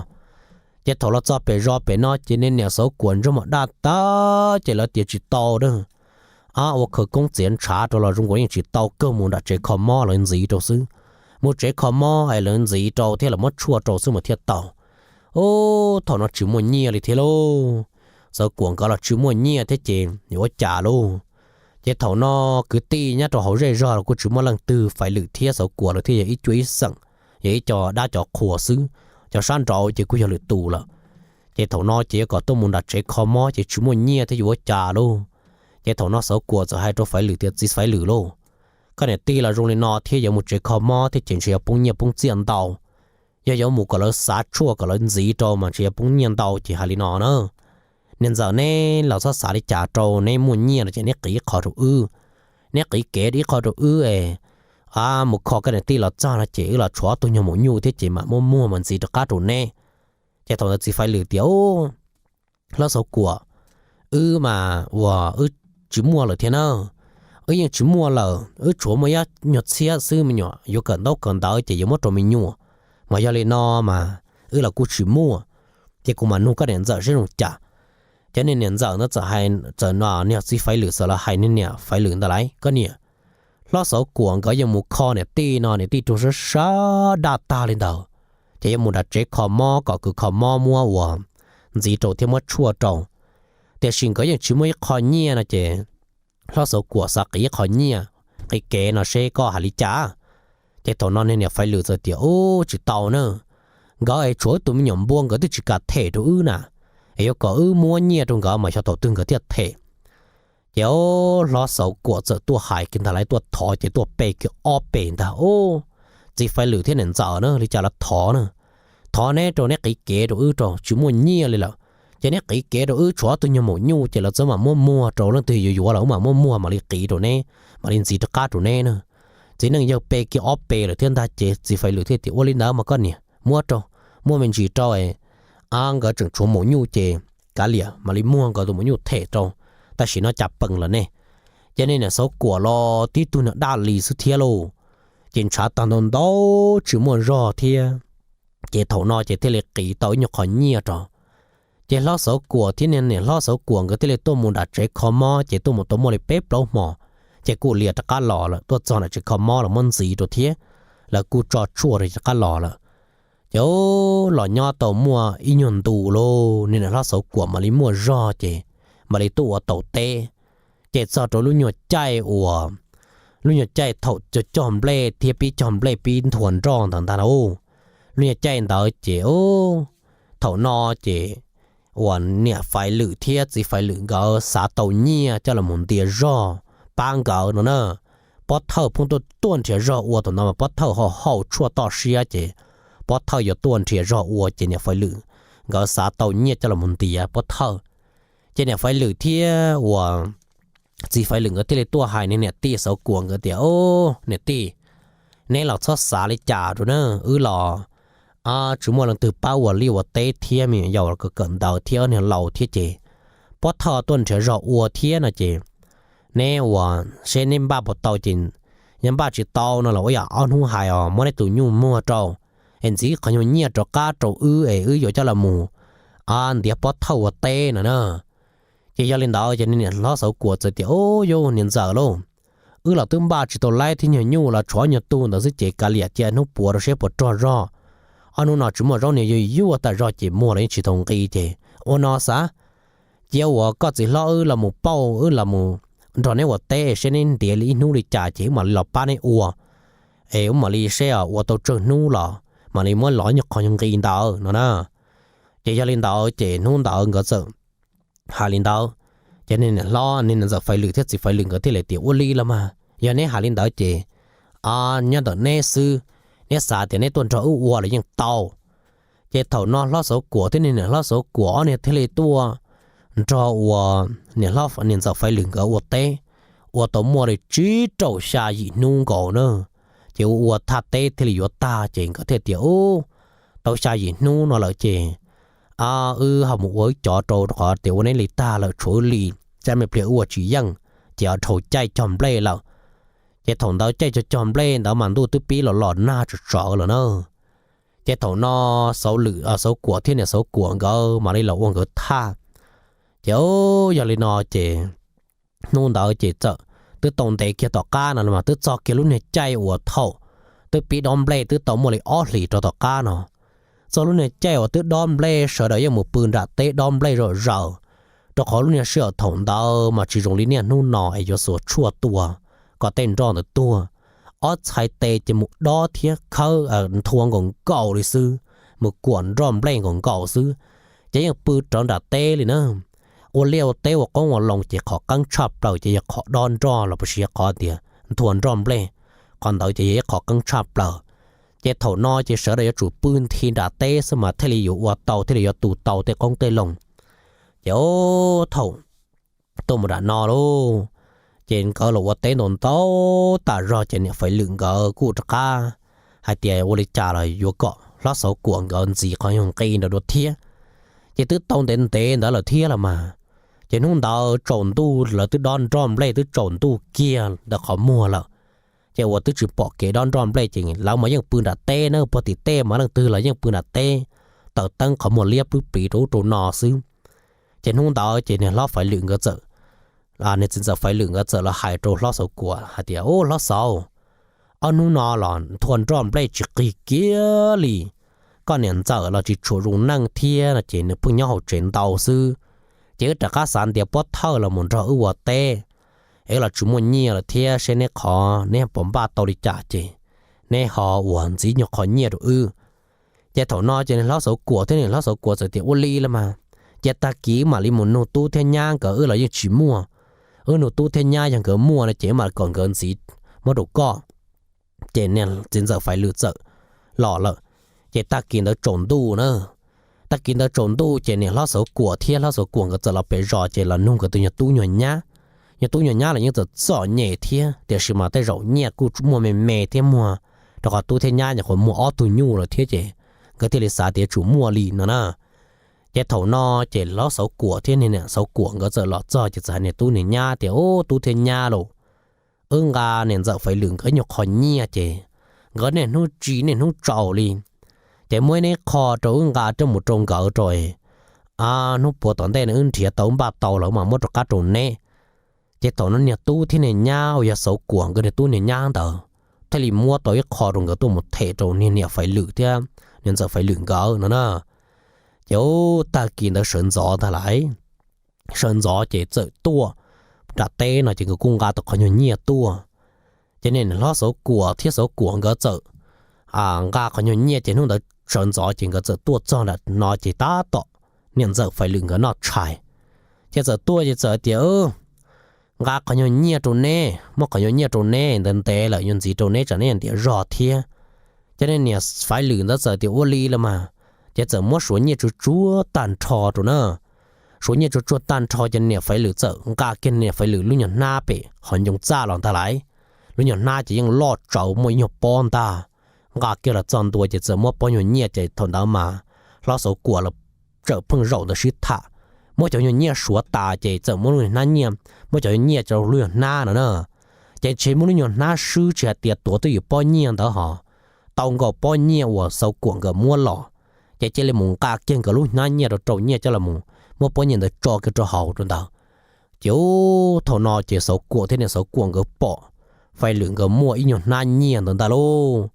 Ces thaum los txog pem zos pem no ces niag niam Xauv Kuam ntsej muag daj tag ces lawv tias tsis tau na. Ab, ua khawv koob txiav ntshav rau los zoo nkaus yeej tsis tau, kawg mus nram tsev kho mob lawv ntxiv rau xwb. Mus tsev kho mob es lawv ntxiv rau thiab lawv muab tshuaj rau xwb mas thiaj tau. Ub, thaum no tsis muaj nyiaj li thiab lauj. Xauv Kuam nkawd los tsis muaj nyiaj thiab ces yuav ua cas lauj. Ces thaum no kwv tij nyob rau hauv zej zog los kuj tsis muaj leej twg, Faiv Lwm thiab Xauv Kuam lawv thiaj yog ib cuab ib xeem, yog ib co dab cov qhua xwb. Cov sab nraud ces kuj yog lwm tus lawm. Ces thaum no ces yuav kom tuaj mus nram tsev kho mob ces tsis muaj nyiaj thiab yuav ua cas lauj. Ces thaum no Xauv Kuam txawm hais rau Faiv Lwm tias, Txiv Faiv Lwm lauj, koj niam tij los zoo li no thiab yuav mus tsev kho mob thiab ces ntshe yuav poob nyiaj poob txiaj ntau. Yog yuav mus kom lawv xav tshuaj kom lawv ntxiv rau mas ntshe yuav poob nyiaj ntau ces hais li no na. Niam ntxawm neb los txhob xav li cas rau, neb muaj nyiaj no ces neb qiv ib qho rau wb. Neb qiv kev ib qho rau wb es mus kho koj niam tij los txog no ces wb los tshuav ob tug nyuag maum nyuj thiab ces mam muab muag mas ntxiv rov qab rau neb. Ces thaum ntawd txiv Faiv Lwm tias, Hlob Xauv Kuam, wb mas uas wb tsis muaj lawm thiab na. Wb yeej tsis muaj lawm, wb tshuav muaj ib nyuag txhiab xwb, me nyuam yuav kawm ntaub kawm ntawv ces yuav muab rau me nyuam. Mas yog li no mas wb los kuj tsis muaj, ces kuv mam nug koj niam ntxawm seb zoo cas. Ces niag niam ntxawm ntawd txawm hais, txawm no niag txiv Faiv Lwm txawm los hais niag niam Faiv Lwm ntawd lais, Koj niam, Hlob Xauv Kuam nkawd yuav mus kho niam tij no, niam tij raug sab sab daj tag li ntawd, ces yuav mus nram tsev kho mob kom kws kho mob muab uas ntxiv rau thiab muab tshuaj rau. Tiam sis nkawd yeej tsis muaj ib qho nyiaj no ces Hlob Xauv Kuam xav qiv ib qho nyiaj, qiv kev no seb koj hais li cas. Ces thaum no niag niam Faiv Lwm txawm tias, Ub, tsis tau na, nkawd es tshuav wb tus me nyuam npua nkawd twb tsis kam them rau wb na, es yuav kom wb muab nyiaj rau nkawd mas xyov thaum twg nkawd thiaj them. Ces Hlob Xauv Kuam txawm tuaj hais kiag ntag, lawv tuaj thov ces tuaj pe kiag ob pes ntag, Ub, txiv Faiv Lwm thiab niam ntxawm na, li cas los thov na, thov neb rau neb qiv kev rau wb rau, tsis muaj nyiaj li lawm. Ces neb qiv kev rau wb tshuav ob tug nyuag maum nyuj ces lawv txawm mam muab muag rau, leej twg yuav yuav los wb mam muab muag mam li qiv rau neb, mam li ntxiv rov qab rau neb na. Txiv neej yawg pe kiag ob pes lawm thiab ntag ces txiv Faiv Lwm thiaj tias, Ua li ntawd mas koj niam, muab rau, muab me ntsis rau, a, nkawd tseem tshuav maum nyuj ces kav liam mam li muag nkawd tus maum nyuj them rau, tam sim no cas pees lawm ne. Ces niag niam Xauv Kuam los tib tug niag daj li xwb thiab lauj, ces ntshav tag ntau ntau tsis muaj zog thiab. Ces thaum no ces thiaj li qiv tau ib nyuag qho nyiaj rau. Ces Hlob Xauv Kuam thiab niag niam Hlob Xauv Kuam nkawd thiaj li tuaj mus nram tsev kho mob ces tuaj mus tau muaj li peb plaub hmo, ces kuj lias rov qab los lawm, tuaj txog nram tsev kho mob los muab ntxiv rau thiab, lawv kuj tso tshuaj rau rov qab los lawm. Ces los nyob tau muaj ib nyuag ntu lauj, niag niam Hlob Xauv Kuam mam li muaj zog ces mam li tuaj ua tau teb. Ces txog rau lub nyuag caij uas, lub nyuag caij thaum cog nplej thiab pib cog nplej pib nthua nroj ntawd ntag lauj. Lub nyuag caij ntawd ces thaum no ces uas niam Faiv Lwm thiab txiv Faiv Lwm nkawd xav tau nyiaj coj los mus ntiav zog pab nkawd no na. Pob Thawj pheej tuaj tuaj nrhiav zog ua, thaum ntawd mas Pob Thawj ho haus tshuaj toj siab ces Pob Thawj yuav tuaj nrhiav zog ua ces niam Faiv Lwm nkawd xav tau nyiaj coj los mus ntiav Pob Thawj. Ces niam Faiv Lwm thiab uas txiv Faiv Lwm nkawd thiaj li tuaj hais niag niam tij Xauv Kuam nkawd tias, Au, niam tij, neb los txhob xav li cas rau na, wb los tsis muaj leej twg pab ua liaj ua teb thiab, me nyuam yaus los kawm ntawv thiab niag laus thiab ces Pob Thawj tuaj nrhiav zog ua thiab no ces neb ua seb neb npaj puas tau ces yog npaj tsis tau no los ua yam ob hnub hais os, muab neb tus nyuj muag rau, es ntxiv qhov nyuag nyiaj rov qab rau wb es wb yuav coj los mus ntiav pob thawj ua teb no na. Ces yog li ntawd ces niag niam hlob Xauv Kuam txawm tias, Ub, yus niam ntxawm lauj, wb los twb npaj tsis tau laib thiab nyuag nyuj los tshuav ob nyuag tug ntawd xwb ces kav liam cia hnub puav rau seb puas rog zog. Ob hnub no tsis muaj zaub niag yuag yuag tas zog ces muag los yeej tsis tau nqi ces ua no xav, cia uas koj txiv hlob wb los mus pauj, wb los mus nrog neb ua teb seb neb ntiav li ib hnub li cas ces wb mam li los pab neb ua, es wb mam li seb ua tau tsawg hnub los mam li muab los nyuag qhov nyuag nqi ntawd no na. Ces yog li ntawd ces hnub ntawd nkawd txawm hais li ntawd, ces niag niam hlob, niag niam ntxawm Faiv Lwm thiab txiv Faiv Lwm nkawd thiaj li tias, Ua li los mas yog neb hais li ntawd ces nyob ntawm neb xwb, neb xav tias neb tuaj nrog wb ua los yeej tau. Ces thaum no hlob Xauv Kuam thiab niag niam hlob Xauv Kuam ob niag thiaj li tuaj nrog ua niam hlob, niam ntxawm Faiv Lwm nkawd ua teb, ua tau muaj li tsib rau xya yim hnub nkaus na. Ces ua ua thaj teb thiaj li yuav tag ces nkawd thiaj tias, Ub, tau xya yim hnub no lawm ces wb ho mus ua wb cov rau qhov tias ua neb li tag lawm tshuav wb li, caj me pliag wb ua tsis yeej, ces ho dhau caij cog nplej lawm. Ces thaum ntawd caij cog cog nplej ntawd mas ntuj twb pib los los nag tsawv tsawv lawm na. Ces thaum no Xauv Lwm, Xauv Kuam thiab niam Xauv Kuam nkawd mam li los ua nkawd thaj. Ces yog li no ces hnub ntawd ces txawm twb tau ntev kiag tom qab no los mas twb txog kiag lub niag caij uas thaum twb pib dob nplej twb tau muaj li ob hlis rau tom qab no. Txog lub niag caij uas twb dob nplej sawv daws yeej mus pw nram teb dob nplej zom zaws, rau qhov lub niag sij hawm thaum ntawd mas tsis zoo li niaj hnub no es yuav xuas tshuaj tua kom tej nroj ntawd tuag. Ob txhais tes ces mus dob thiab khawb nthua nkaus nkaus li xwb, mus kuam nroj nplej nkaus nkaus xwb, ces yeej pw rawv nram teb li na. Ua liaj ua teb ua qoob ua loo ces qhov qeeb tshaj plaws ces yog qhov dob nroj los puas sis yog qhov tias nthua nroj nplej, qhov ntawd ces yog ib qhov qeeb tshaj plaws. Ces thaum no ces sawv daws yuav tsum pw nthi nram teb xwb mas thiaj li yuav ua tau thiaj li yuav tu tau tej qoob tej loo. Ces thaum tuaj mus nram no lauj, ces nkawd los ua teb ntau ntau tas zog ces niam Faiv Lwm nkawd kuj rov qab hais tias ua li cas los yuav kom hlob Xauv Kuam nkawd ntxiv qhov nyuag nqi ntawd dua thiab. Ces twb tau ntev ntev ntawd lawm thiab los mas, ces hnub ntawd tsaus ntuj lawv twb dob nroj nplej twb tsaus ntuj kiag ntawm qhov muag lawm. Ces uas twb tsis pom kev dob nroj nplej ces lawv mas yeej pw nram teb na, puag tim tej mas leej twg los yeej pw nram teb, taws teeb qhov muag liab plwb pliv rau ub rau no xwb. Ces hnub ntawd ces niag hlob Faiv Lwm nkawd txawm, niag txiv ntxawm Faiv Lwm nkawd txawm los hais rau hlob Xauv Kuam hais tias, Ub, hlob Xauv, ob hnub no los nthua nroj nplej tsis qig kiag li. Koj niam ntxawm los tsis tshua zoo neej thiab no ces nws pheej nyob hauv tsev ntau xwb. Ces wb rov qab xav ntiav pob thawj los mus nrog wb ua teb, es wb los tsis muaj nyiaj lawm thiab, seb neb qhov neb puas npaj tau li cas ces neb ho uas ntxiv nyuag qhov nyiaj rau wb. Ces thaum no ces niag hlob Xauv Kuam thiab niag hlob Xauv Kuam txawm tias, Ua li los mas, ces tag kis wb mam li mus nug tub thiab nyab nkawd, wb los yeej tsis muaj. Wb nug tub thiab nyab yog nkawd muaj no ces wb mam kom nkawd ntxiv muab rau koj. Ces niag txiv ntxawm Faiv Lwm txawm los lawm. Ces tag kis ntawd tsaus ntuj na, tag kis ntawd tsaus ntuj ces niam hlob Xauv Kuam thiab hlob Xauv Kuam nkawd txawm los pem zos ces los nug nkawd tus nyuag tub nyuag nyab. Nyuag tub nyuag nyab los yeej txom txom nyem thiab, tiam sis mas tej zaum nyiaj kuj muaj me me thiab muag, rau qhov tub thiab nyab nyuam qhuav muaj ob tug nyuj lawm thiab ces nkawd thiaj li xav tias yuav tsum muaj li no na. Ces thaum no ces hlob Xauv Kuam thiab niam Xauv Kuam nkawd txawm los txog ces txawm hais niag tub niag nyab tias, Ub, tub thiab nyab lauj, wb nqa niam ntxawm Faiv Lwm nkawd nyuag qhov nyiaj ces nkawd niaj hnub tsis niaj hnub tsaus li. Ces muab neb qho rau wb nqa coj mus rau nkawd rau, hnub puav tom ntej no wb nrhiav tau wb npaj tau lawm mas muab rov qab rau neb. Ces thaum no niag tub thiab niag nyab uas yog Xauv Kuam nkawd niag tub niag nyab ntawd thiaj li muab tau ib qho rau nkawd tuaj mus them rau niag niam Faiv Lwm thiab niam ntxawm Faiv Lwm nkawd no na. Ces tag kis ntawd sawv ntxov ntag lauj, sawv ntxov ces txawm tuaj nram teb no ces nkawd kuj nqa tau qhov nyuag nyiaj tuaj. Ces niag hlob Xauv Kuam thiab Xauv Kuam nkawd txawm nqa qhov nyuag nyiaj ces hnub ntawd sawv ntxov ces nkawd txawm tuaj txog nram no ces tab tom niam ntxawm Faiv Lwm nkawd noj tshais. Ces txawm tuaj ces txawm tias, Nqa qhov nyuag nyiaj rau neb, muab qhov nyuag nyiaj rau neb, ntev ntev lawm yuav ntxiv rau neb tsam neb ntiav zog thiab. Ces niag niam Faiv Lwm ntawd txawm tias, Ua li los mas. Ces txawm muab suav nyiaj tsuag tsuag tag nrho rau na. Suav nyiaj tsuag tsuag tag nrho ces niam Faiv Lwm txawm nqa kiag niam Faiv Lwm lub nyuag hnab pem qhov ncoo txaj los ntag lauj. Lub nyuag hnab ces yeej loj tsawv muaj ib nyuag pob ntag. Nqa kiag los txog ntua ces txawm muab pob nyuag nyiaj ces thaum ntawd mas hlob Xauv Kuam los txawm pheej zaum ntawd sib tham, muab cov nyuag nyiaj suav tas ces txawm muab lub nyuag hnab nyiaj, muab cov nyuag nyiaj rau lub nyuag hnab no na. Ces ntshe muab lub nyuag hnab swb tsis hais tias tuav twj ywm pob nyiaj ntawd hos, tau nkaus pob nyiaj uas Xauv Kuam nkawd muab los, ces cia li mus nqa kiag nkawd lub hnab nyiaj rau rau nyiaj coj los muab pob nyiaj ntawd tso kiag rau hauv rau ntawd. Ces ub thaum no ces Xauv Kuam thiab niam Xauv Kuam nkawd pom Fais Lwm nkawd muaj ib nyuag hnab nyiaj ntawd ntag lauj.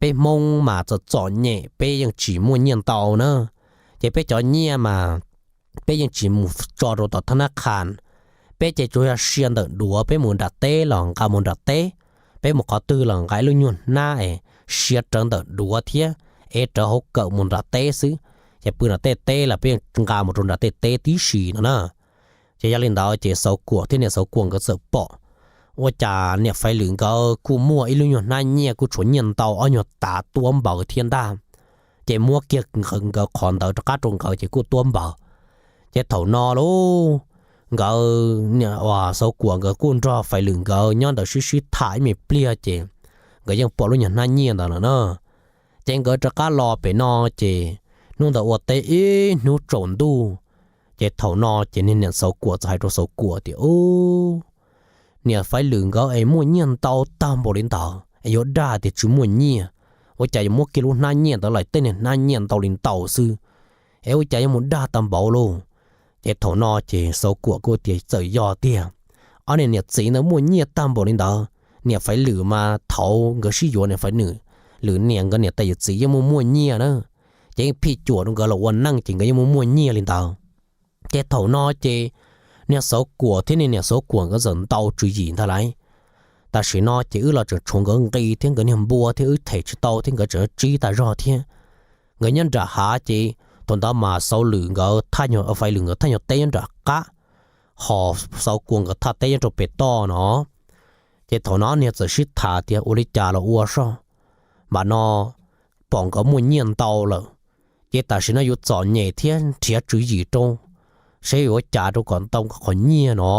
Peb Hmoob mas txom txom nyem peb yeej tsis muaj nyiaj ntau na, ces peb cov nyiaj mas peb yeej tsis mus tso rau tom thab nab qhas, peb ces tsuas yog sia ntawm duav peb mus nram teb los nqa mus nram teb, peb mus qhov twg los nqa ib lub nyuag hnab es sia rawv ntawm duav thiab ev rawv hauv kawm mus nram teb xwb, ces pw nram tej teb los peb yeej nqa mus rau nram tej teb tib si no na. Ces yog li ntawd ces Xauv Kuam thiab niam Xauv Kuam nkawd txawm pom ua cas niam Fais Lwm nkawd kuj muaj ib lub nyuag hnab nyiaj kuj tshuav nyiaj ntau ob nyuag tav tuab npaws thiab ntag. Ces muab kiag nkawd qhov ntawd rov qab rau nkawd ces kuj tuab npaws. Ces thaum no lauj, nkawd, Xauv Kuam nkawd kuj nrog Fais Lwm nkawd nyob ntawd sib sib tham ib me pliag ces nkawd yeej pom lub nyuag hnab nyiaj ntawd lawm na. Ces nkawd rov qab los pem no ces hnub ntawd ua teb ib hnub tsaus ntuj. Ces thaum no ces niag niam Xauv Kuam txawm hais rau Xauv Kuam tias, Ub, niam Fais Lwm nkawd es muaj nyiaj ntau tag npaum li ntawd es yuav dag tias tsis muaj nyiaj, ua cas yuav muab kiag lub hnab nyiaj ntawd lawm, tej niag hnab nyiaj ntau li ntau xwb, es ua cas yuav mus dag tag npaum lauj? Ces thaum no ces Xauv Kuam kuj tias txawm yog tiag, ob niag niam txiv ntawd muaj nyiaj tag npaum li ntawd, niam Fais Lwm mas thaum nkawd sib yuav niam Fais Lwm niam nkawd niam tais yawm txiv yeej muaj muaj nyiaj na, ces yeej phij cuam rau nkawd los ua neej ces nkawd yeej muaj muaj nyiaj li ntawd. Ces thaum no ces niag Xauv Kuam thiab niag niam Xauv Kuam nkawd txawm ntaus tswv yim ntag lauj. Tam sim no ces wb los tseem tshuav nkawd nqi thiab nkawd niag npua thiab wb them tsis tau thiab nkawd tseem tsib tag zog thiab. Nkawd nyob nram hav ces thaum ntawd mas Xauv Lwm nkawd, Fais Lwm nkawd thaj nyuag teb nyob nram qab, ho Xauv Kuam nkawd thaj teb nyob rau pem toj no. Ces thaum no niag txawm sib tham tias ua li cas los ua soj, npam no pom nkawd muaj nyiaj ntau lawm, ces tam sim no yuav txom nyem thiab nrhiav tswv yim rau, seb yuav ua cas rau kom tau nkawd qhov nyiaj no.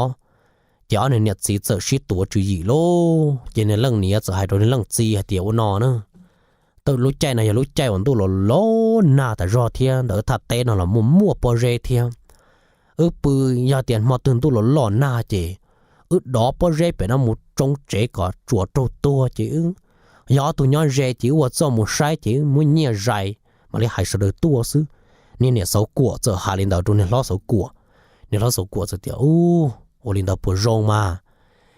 Ces ob niag niam txiv txawm sib tuav tswv yim lauj. Ces niag leej niam txawm hais rau niag leej txiv hais tias ua no na, lub caij no yog lub caij uas ntuj los los nag tas zog thiab ntawm thaj teb no los muaj muaj pob zeb thiab. Wb pw, yog tias hmo twg ntuj los los nag ces wb dov pob zeb pem no mus tsoo tsev kom tsuas raug tuag ces wb, yog ob tug nyob ze ces wb ua txuj mus saib ces wb muab nyiaj zais mam li hais sawv daws tuaj xwb. Niag niam Xauv Kuam txawm hais li ntawd rau niag hlob Xauv Kuam. Niag hlob Xauv Kuam txawm tias, Ub, ua li ntawd puas zoo mas?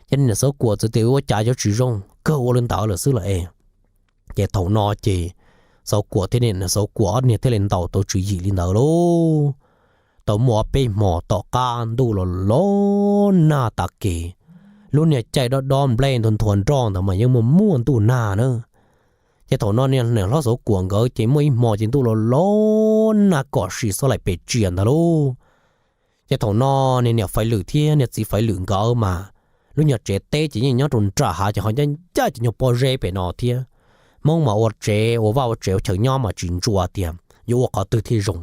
Ces niag niam Xauv Kuam txawm tias, Ua cas yuav tsis zoo, kawg ua li ntawd lawm xwb los es. Ces thaum no ces Xauv Kuam thiab niam Xauv Kuam ob niag thiaj li ntaus tau tswv yim li ntawd lauj. Tau muaj ob peb hmo tom qab ntuj los los nag tas kev, lub niag caij dob dob nplej ntuag nroj ntawd mas yeej muaj muaj ntuj nag na. Ces thaum no niag niam hlob Xauv Kuam nkawd ces muaj ib hmo ces ntuj los los nag kom sim xob laim pes tsias ntag lauj. Ces thaum no niag niam Faiv Lwm thiab niag txiv Faiv Lwm nkawd mas lub nyuag tsev teb ces yeej nyob rau nram hav ces ho ncaj ncaj ces nyuag pob zeb pem no thiab. Hmoob mas ua tsev ua vaj ua tsev ua chaw nyob mas tsis ntsuas tias yuav ua qhov twg thiaj zoo,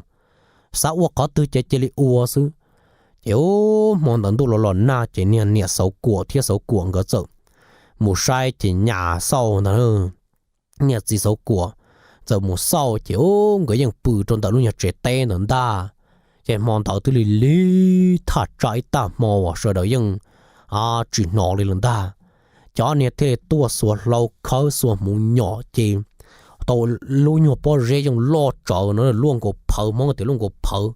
xav ua qhov twg ces cia li ua xwb. Ces ub hmo ntawd ntuj los los nag ces niag niam Xauv Kuam thiab Xauv Kuam nkawd txawm mus saib ces nyas xauj ntag. Niag txiv Xauv Kuam txawm mus xauj ces ub nkawd yeej pw rau ntawm lub nyuag tsev teb ntawd ntag. Ces hmo ntawd twb lig lig thaj tsam ib tag hmo uas sawv daws yeej tsis hnov li lawm ntag. Ces ob niag thiaj li tuaj xuas hlau khawb xuas hmuv nyom ces tau lub nyuag pob zeb yeej loj tsawv no luaj nkaus phawv, Hmoob tias luaj nkaus phawv,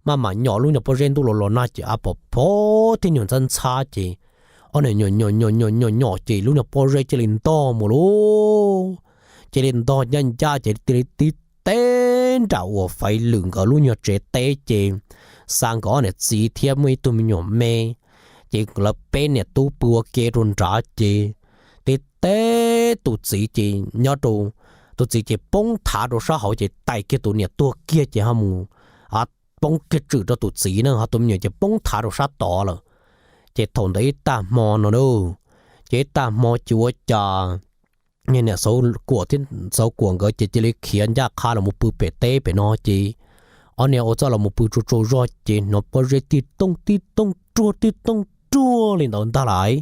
maj mam nyom lub nyuag pob zeb ntuj los los nag ces a pom phob thiab nyuag ntxhab ntxhab ces ob niag nyom nyom nyom nyom nyom ces lub nyuag pob zeb cia li ntog mus lauj. Cia li ntog ncaj ncaj ces cia li tib teb nram uas Faiv Lwm nkawd lub nyuag tsev teb ces xa nkawd ob niam txiv thiab muaj ib tug me nyuam me, ces lawv peb niam tub pw ua ke rau nrad ces tib teb tus txiv ces nyob rau, tus txiv ces poob thav rau sab hauv ces tais kiag tus niam tuag kiag ces ho mus poob kiag tswm rau tus txiv na, ho tus me nyuam ces poob thav rau sab tod lawm. Ces thaum ntawd ib tag hmo no lauj, ces ib tag hmo ces ua cas niag niam Xauv Kuam thiab Xauv Kuam nkawd ces cia li khiav ncaj qha los mus pw pem teb pem no ces ob niag ua txuj los mus pw tsaug tsaug zog ces hnov pob zeb tib tooj tib tooj ruaj tib tooj ruaj li ntawd ntag lauj.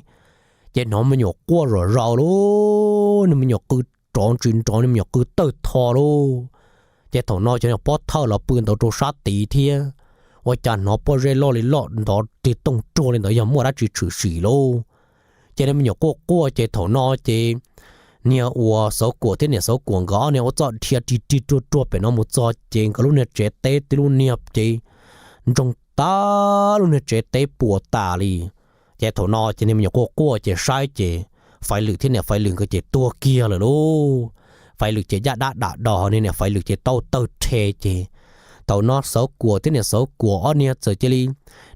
Ces hnov me nyuam quaj zom zaws lauj, niag me nyuam qw nrov ntsis nrov, niag me nyuam qw tawg tho lauj. Ces thaum no cov niag pov thawj los pw ntawd rau sab tid thiab, ua cas hnov pob zeb loj li loj nrov tib tooj ruaj li ntawd yog muaj dab tsi tshwm sim lauj. Ces niag me nyuam quaj quaj ces thaum no ces niag uas Xauv Kuam thiab niam Xauv Kuam nkawd ob niag ua txoj dhia rig rig ruag ruag pem no mus txog ces nkawd lub niag tsev teb tib lub niag ces ntsoog tag, lub niag tsev teb puas tas li. Ces thaum no ces niag me nyuam quaj quaj ces saib ces Faiv Lwm thiab niam Faiv Lwm nkawd ces tuag kiag lawm lauj. Faiv Lwm ces yaj dab dam dos, niag niam Faiv Lwm ces tau tawg rhe ces thaum no Xauv Kuam thiab niam Xauv Kuam ob niag txawm cia li,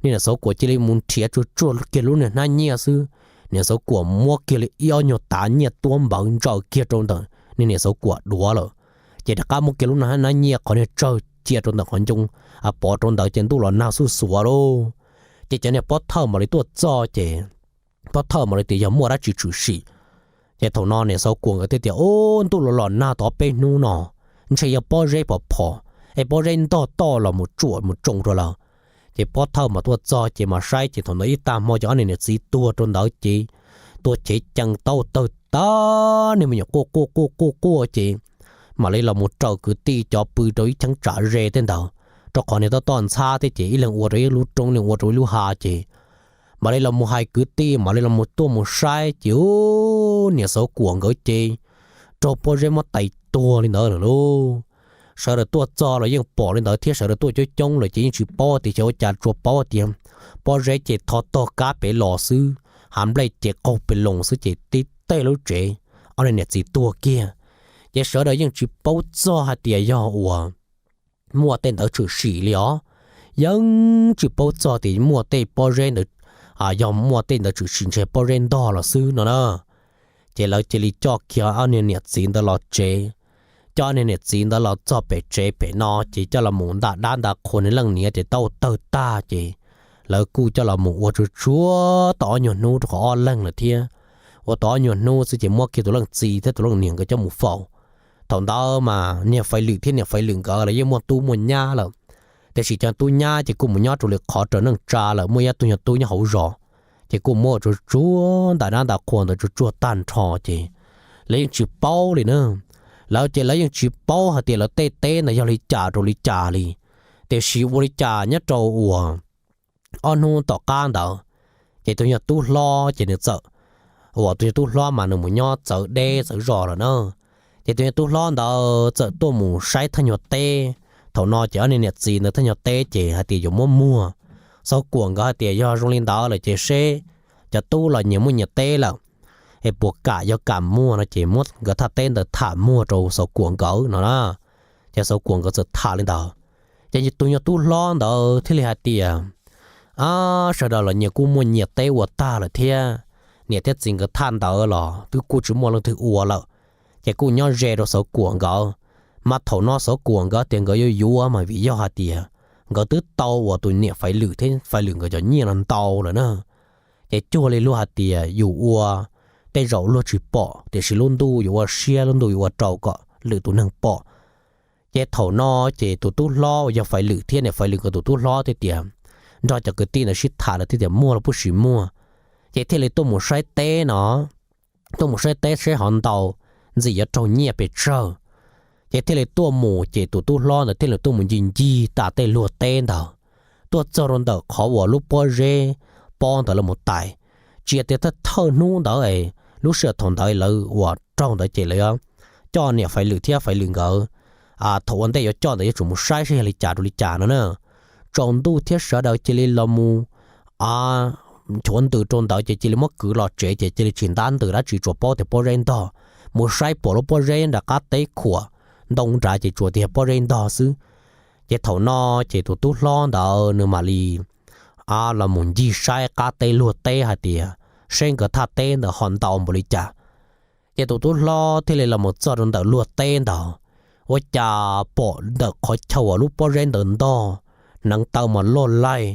niag niam Xauv Kuam cia li mus nrhiav tsuag tsuag kiag lub niag hnab nyiaj xwb. Niam Xauv Kuam muab kiag li ib ob nyuag tav nyiaj tuab npawv ntsaws kiag rau ntawm niag niam Xauv Kuam duav lawm. Ces rov qab muab kiag lub hnab nyiaj qhov niag tsawg cia rau ntawm qhov ncoo, pov rau ntawd ces ntuj los nag xuj xuav lauj. Ces cov niag pov thawj mam li tuaj txog ces pov thawj mam li tias yog muaj dab tsi tshwm sim. Ces thaum no niam Xauv Kuam nkawd thiaj tias, Ub, ntuj los los nag tau peb hnub no, ntshe yog pob zeb pom phom, es pob zeb ntog toj los mus tsuam mus tsoo rau lawm. Ces pov thawj mam tuaj txog ces mam saib ces thaum ntawd ib tag hmo ces ob niag niam txiv tuag rau ntawd ces tuag cev cees tau tawg tag, niag me nyuam quaj quaj quaj quaj quaj ces mam li los mus raws kwv tij cov pw rau ib cheeb tsam ze tej ntawd, rau qhov niag toj toj ntxhab thiab ces ib leeg ua rau ib lub roob, ib leeg ua rau ib lub hav ces mam li los mus hais kwv tij, mam li los mus tuaj mus saib ces ub, niam Xauv Kuam nkawd ces raug pob zeb muab tais tuag li ntawd lawm lauj. Sawv daws tuaj txog los yeej pom li ntawd thiab sawv daws tuaj coob coob lawm ces yeej tsis paub tias xyov ua cas, tsuas paub tias pob zeb ces tho tog kab pem los xwb, hav nplej ces qaug pes loos xwb ces tib teg lub tsev ob niag niam txiv tuag kiag. Ces sawv daws yeej tsis paub txog hais tias yog uas muaj tej ntawd tshwm sim li os. Yeej tsis paub txog tias muaj tej pob zeb ntawd, yog muaj tej ntawd tshwm sim ntshe pob zeb ntog los xwb no na. Ces lawv cia li coj kiag ob niag niam txiv ntawd los tsev. Coj ob niag niam txiv ntawd los txog pem tsev pem no ces coj los mus nta dab nta qhua, niag leej niam ces tau tawg tag ces lawv kuj coj los mus ua tsuag tsuag tau ob nyuag hnub rau qhov ob leeg lawm thiab. Ua tau ob nyuag hnub xwb ces muab kiag tus leej txiv thiab tus leej niam nkawd coj mus faus. Thaum ntawd mas niag Faiv Lwm thiab niam Faiv Lwm nkawd los yeej muaj tub muaj nyab lawm, tiam sis cov tub nyab ces kuj mus nyob rau lwm qhov raws neej tsa lawm, muaj ib tug nyuag tub nyob hauv zos, ces kuj muab tsuag tsuag nta dab nta qhua ntawd tsuag tsuag tag nrho ces lawv yeej tsis paub li na. Lawv ces lawv yeej tsis paub hais tias lawv tej teb ntawd yog li cas rau li cas li. Tiam sis ua li cas nyob rau uas ob hnub tom qab ntawd, ces tus nyuag tub hlob ces nws txawm, uas tus nyuag tub hlob mas nws mus nyob txawv deb txawv zos lawm na. Ces tus nyuag tub hlob ntawd txawm tuaj mus saib thaj nyuag teb. Thaum no ces ob niag niam txiv ntawd thaj nyuag teb ces hais tias yuav muab muag. Xauv Kuam nkawd hais tias yog zoo li ntawd lawm ces seb cov tub los nyias muaj nyias teb lawm, es puas kam, yog kam muag no ces muab nkawd thaj teb ntawd tham muag rau Xauv Kuam nkawd no na. Ces Xauv Kuam nkawd txawm tham li ntawd. Ces tus nyuag tub hlob ntawd thiaj li hais tias, Ab, sawv daws los nyias kuj muaj nyias teb ua tag lawm thiab, niam thiab txiv nkawd thaj ntawd los twb kuj tsis muaj leej twg ua lawm, ces kuj nyob ze rau Xauv Kuam nkawd. Mas thaum no Xauv Kuam nkawd tias nkawd yuav yuav mas vim yog hais tias nkawd twb tau uas tus niam Faiv Lwm thiab Faiv Lwm nkawd cov nyiaj no ntau lawm na. Ces cuag li luag hais tias yus ua, tej zaum luag tsis pom tiam sis lub ntuj yuav ua siab, lub ntuj yuav ua rau kom lwm tus neeg pom. Ces thaum no ces tus tub hlob uas yog Faiv Lwm thiab niam Faiv Lwm nkawd tus tub hlob thiaj tias, nrog cov kwv tij ntawd sib tham lawm thiaj tias muag los puas sim muag, ces thiaj li tuaj mus saib teb no, tuaj mus saib teb seb ho ntau ntxim yuav raug nyiaj pes tsawg. Ces thiaj li tuaj mus, ces tus tub hlob ntawd thiaj li tuaj mus ncig ncig tas tej luag teb ntawd, tuaj txog rau ntawm qhov uas lub pob zeb pob ntawd los mus tais. Tsis tias thawj thawj hnub ntawd, lub sij hawm thaum ntawd lawv uas raug ntawd ces lawv coj niam Faiv Lwm thiab Faiv Lwm nkawd, thaum ua ntej yuav coj ntawd yuav tsum mus saib seb yog li cas rau li cas no na. Tsaus ntuj thiab sawv daws cia li los mus nchuav ntws rau ntawd ces cia li muab kwv los tsev ces cia li tsis ntab ntws dab tsi, tsuas paub tias pob zeb ntog, mus saib pom lub pob zeb nram qab teb khuam ntoo nrad ces tsuas tias pob zeb ntog xwb. Ces thaum no ces tus tub hlob ntawd nws mam li los mus ncig saib qab teb luag teb hais tias seb nkawd thaj teb ntawd ho ntau npaum li cas. Ces tus tub hlob thiaj li los mus txog rau ntawm luag teb ntawd, ua cas pom ntawm qhov chaw uas lub pob zeb ntawd ntog, hneev taw mas loj laij,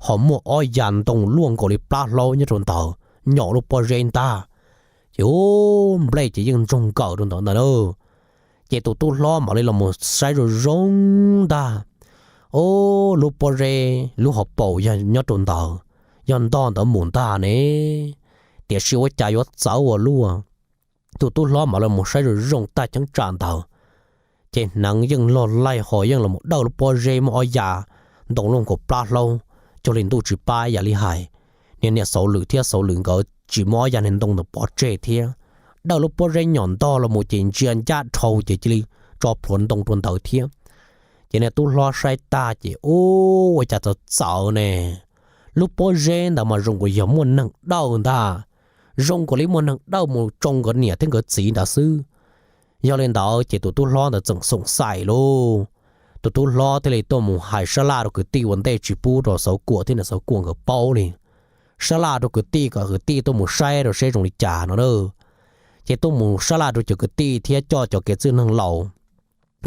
ho muaj ob yav ntoo luaj nkaus li plab hlaub nyob rau ntawd nyaum lub pob zeb ntag. Ces ub, nplej ces yeej ntsoog nkaws rau ntawd ntag na. Ces tus tub hlob mam li los mus saib zoo zoo ntag, ub, lub pob zeb lub hauv paus yog nyob rau ntawd, yog ntog ntawd mus ntag ne, tiam sis ua cas yuav txawv ua luaj. Tus tub hlob mam los mus saib zoo zoo tag cheeb tsam ntawd, ces hneev yeej loj laij ho yeej los mus dawj lub pob zeb muaj ob yav ntoo luaj nkaus plab hlaub, cuag li ntuj tsis pab yam li hais. Niag niam Xauv Lwm thiab Xauv Lwm nkawd tsis muab ob yav niag ntoo ntawd pov tseg thiab, dawj lub pob zeb nyom ntog los mus ces ntsia ncaj dhau ces cia li tso plhuav ntoo rau ntawd thiab. Ces niag tub hlob saib tag ces, Ub, ua cas txawv txawv ne, lub pob zeb ntawd mas zoo nkaus yog muaj neeg dawj ntag, zoo nkaus li muaj neeg dawj mus tsoo nkawd niam thiab nkawd txiv ntawd xwb. Yog li ntawd ces tus tub hlob ntawd txawm xoom xaim lauj. Tus tub hlob thiaj li tuaj mus hais sab laj rau kwv tij ua ntej tsis pub rau Xauv Kuam thiab niam Xauv Kuam nkawd paub li. Sab laj rau kwv tij kom kwv tij tuaj mus saib rau seb zoo li cas no na. Ces tuaj mus sab laj rau cov kwv tij thiab coj cov kev txwj neeg laus,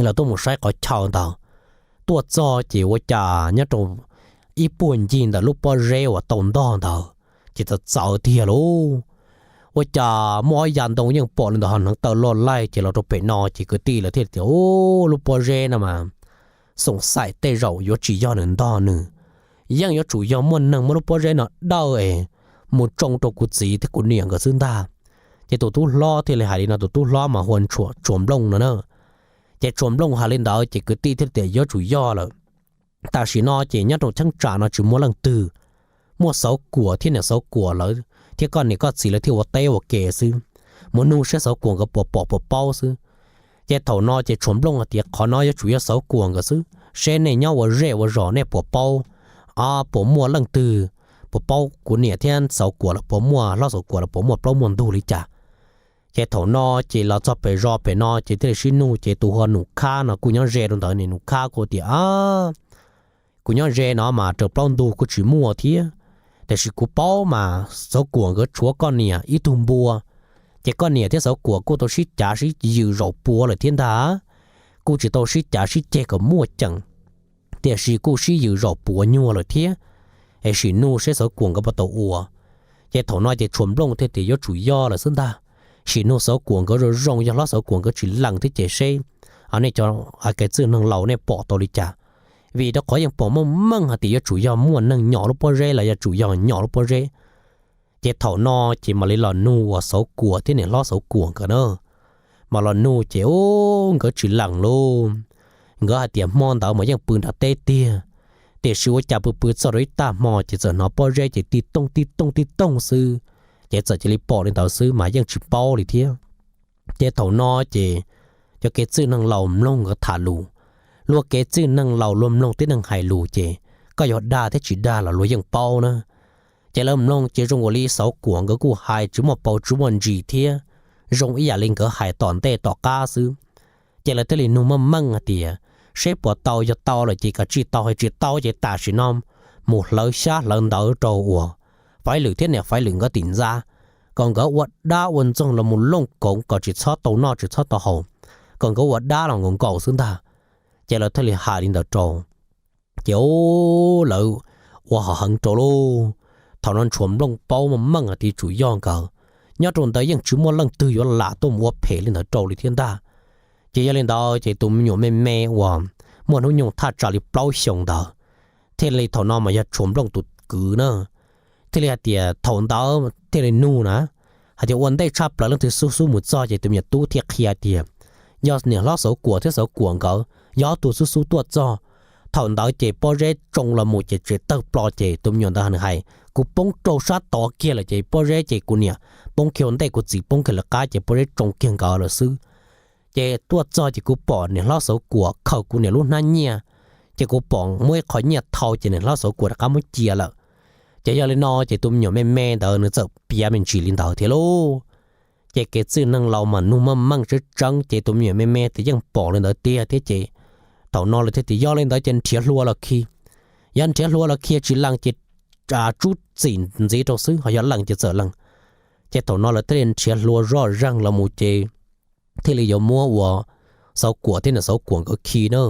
lawv tuaj mus saib qhov chaw ntawd. Tuaj txog ces ua cas nyob rau ib puag ncig ntawm lub pob zeb uas tau ntog ntawd ces txawv txawv tiag lauj. Ua cas muaj ob yav ntoo yeej pom li ntawd ho hneev taw loj laij ces los rau pem no ces kwv tij lawv thiaj tias, Ub, lub pob zeb no mas xoom xaim tej zaum yuav tsis yog nws ntog nws, yeej yuav tsum yog muaj neeg muab lub pob zeb no dawj es mus tsoo rau kuv txiv thiab kuv niam nkawd xwb ntag. Ces tus tub hlob thiaj li hais li no, tus tub hlob mas hu ua Tsuas Nplooj no na. Ces Tsuas Nplooj hais li ntawd ces kwv tij thiaj tias yuav tsum yog lawm. Tam sim no ces nyob rau cheeb tsam no tsis muaj leej twg, muaj Xauv Kuam thiab niam Xauv Kuam lawv thiab koj niam koj txiv lawv thiaj ua teb ua ke xwb. Mus nug seb Xauv Kuam nkawd puas pom puas paub xwb. Ces thaum no ces Tsuas Nplooj hais tias qhov no yuav tsum yog Xauv Kuam nkawd xwb, seb nej nyob ua zej ua zos nej puas paub, puas muaj leej twg puas paub kuv niam thiab Xauv Kuam lawv puas muaj, hlob Xauv Kuam lawv puas muaj plaub muaj ntug li cas. Ces thaum no ces los txog pem zos pem no ces thiaj li sib nug ces tus hu ua Nus Khab no kuj nyob ze rau ntawd ne, Nus Khab kuj tias, Kuv nyob ze no mas raws plaub ntug kuj tsis muaj thiab, tiam sis kuv paub mas Xauv Kuam nkawd tshuav koj niam ib tug npua, ces koj niam thiab Xauv Kuam kuj tau sib cav sib yws zaum puav lawm thiab ntag. Kuj tsis tau sib cav sib ceg kom muaj ceem, tiam sis kuj sib yws zaum puav nyuag lawm thiab. Es sim nug seb Xauv Kuam nkawd puas tau ua. Ces thaum no ces Tsuas Nplooj thiaj tias yuav tsum yog lawm xwb ntag. Sim nug Xauv Kuam nkawd zoo zoo, yog hlob Xauv Kuam nkawd tsis lees thiab ces seb nej cov kev txwj neeg laus nej pom tau li cas, vim rau qhov yeej pom meej meej hais tias yuav tsum yog muaj neeg nyom lub pob zeb los yuav tsum yog nyom lub pob zeb. Ces thaum no ces mam li los nug uas Xauv Kuam thiab niam hlob Xauv Kuam nkawd na, mas los nug ces ub nkawd tsis lees lauj. Nkawd hais tias hmo ntawd mas yeej pw nram teb tiag, tiam sis ua cas pw pw txog rau ib tag hmo ces txawm hnov pob zeb ces tib tooj tib tooj tib tooj xwb, ces txawm cia li pom li ntawd xwb mas yeej tsis paub li thiab. Ces thaum no ces cov kev txwj neeg laus mloog nkawd tham lus, luag kev txwj neeg laus luag mloog tib neeg hais lus ces koj yuav dag thiab tsis dag los luag yeej paub na. Ces lawv mloog ces zoo ua li Xauv Kuam nkawd kuj hais tsis muaj paus tsis muaj ntsis thiab, zoo ib yam li nkawd hais tom ntej tom qab xwb. Ces lawv thiaj li nug meej meej hais tias seb puas tau, yog tau lawm ces kav tsij tau, tsis tau ces tam sim no mus hlawv xyab hlawv ntawv rau uas Faiv Lwm thiab niam Faiv Lwm nkawd tim ntxa, kom nkawd ua dab ua ntxoog los mus looj koov kom tsis txhob tau noj tsis txhob tau haus, kom nkawd ua dab los nkaus nkaus xwb ntag. Ces lawv thiaj li hais li ntawd rau. Ces lawv ua hom heev rau lauj. Thaum no Tsuas Nplooj paub meej meej hais tias tsum yog nkawd, nyob rau ntawd yeej tsis muaj leej twg yuav lam tuaj mus ua phem li ntawd rau li thiab ntag. Ces yog li ntawd ces tus me nyuam me me uas muaj hnub nyoog thaj tsam li plaub xyoos ntawd, thiaj li thaum no mas yog Tsuas Nplooj tus kwv na, thiaj li hais tias thaum ntawd thiaj li nug na, hais tias ua ntej tshaj plaws leej twg xub xub mus txog ces tus me nyuam tub thiaj qhia tias yog niam hlob Xauv Kuam thiab Xauv Kuam nkawd yog ob tug xub xub tuaj txog. Thaum ntawd ces pob zeb tsoo los mus ces tsev tawg plo ces tus me nyuam ntawd nws hais kuv poob rau sab tod kiag lawm ces pob zeb ces kuv niam poob kiag ua ntej kuv txiv poob kiag lawv qab ces pob zeb tsoo kiag nkawd lawm xwb. Ces tuaj txog ces kuv pom niam hlob Xauv Kuam khaws kuv niam lub hnab nyiaj, ces kuv pom muaj ib qho nyiaj thau ces niam hlob Xauv Kuam rov qab muab cia lawm. Ces yog li no ces tus me nyuam me me ntawd nws txawm piav me ntsis li ntawd thiab lauj. Ces kev txwj neeg laus mas nug meej meej tseeb tseeb ces tus me nyuam me me tias yeej pom li ntawd tiag thiab ces thaum no lawv thiaj tias yog li ntawd ces nrhiav hlua los khi. Yog nrhiav hlua los khi tsis lees ces tsub txim ntxiv rau xwb, ho yog lees ces txawm lees. Ces thaum no lawv thiaj li nrhiav hlua zoj zeeg los mus ces thiaj li yuav muab uas Xauv Kuam thiab niam Xauv Kuam nkawd khi na.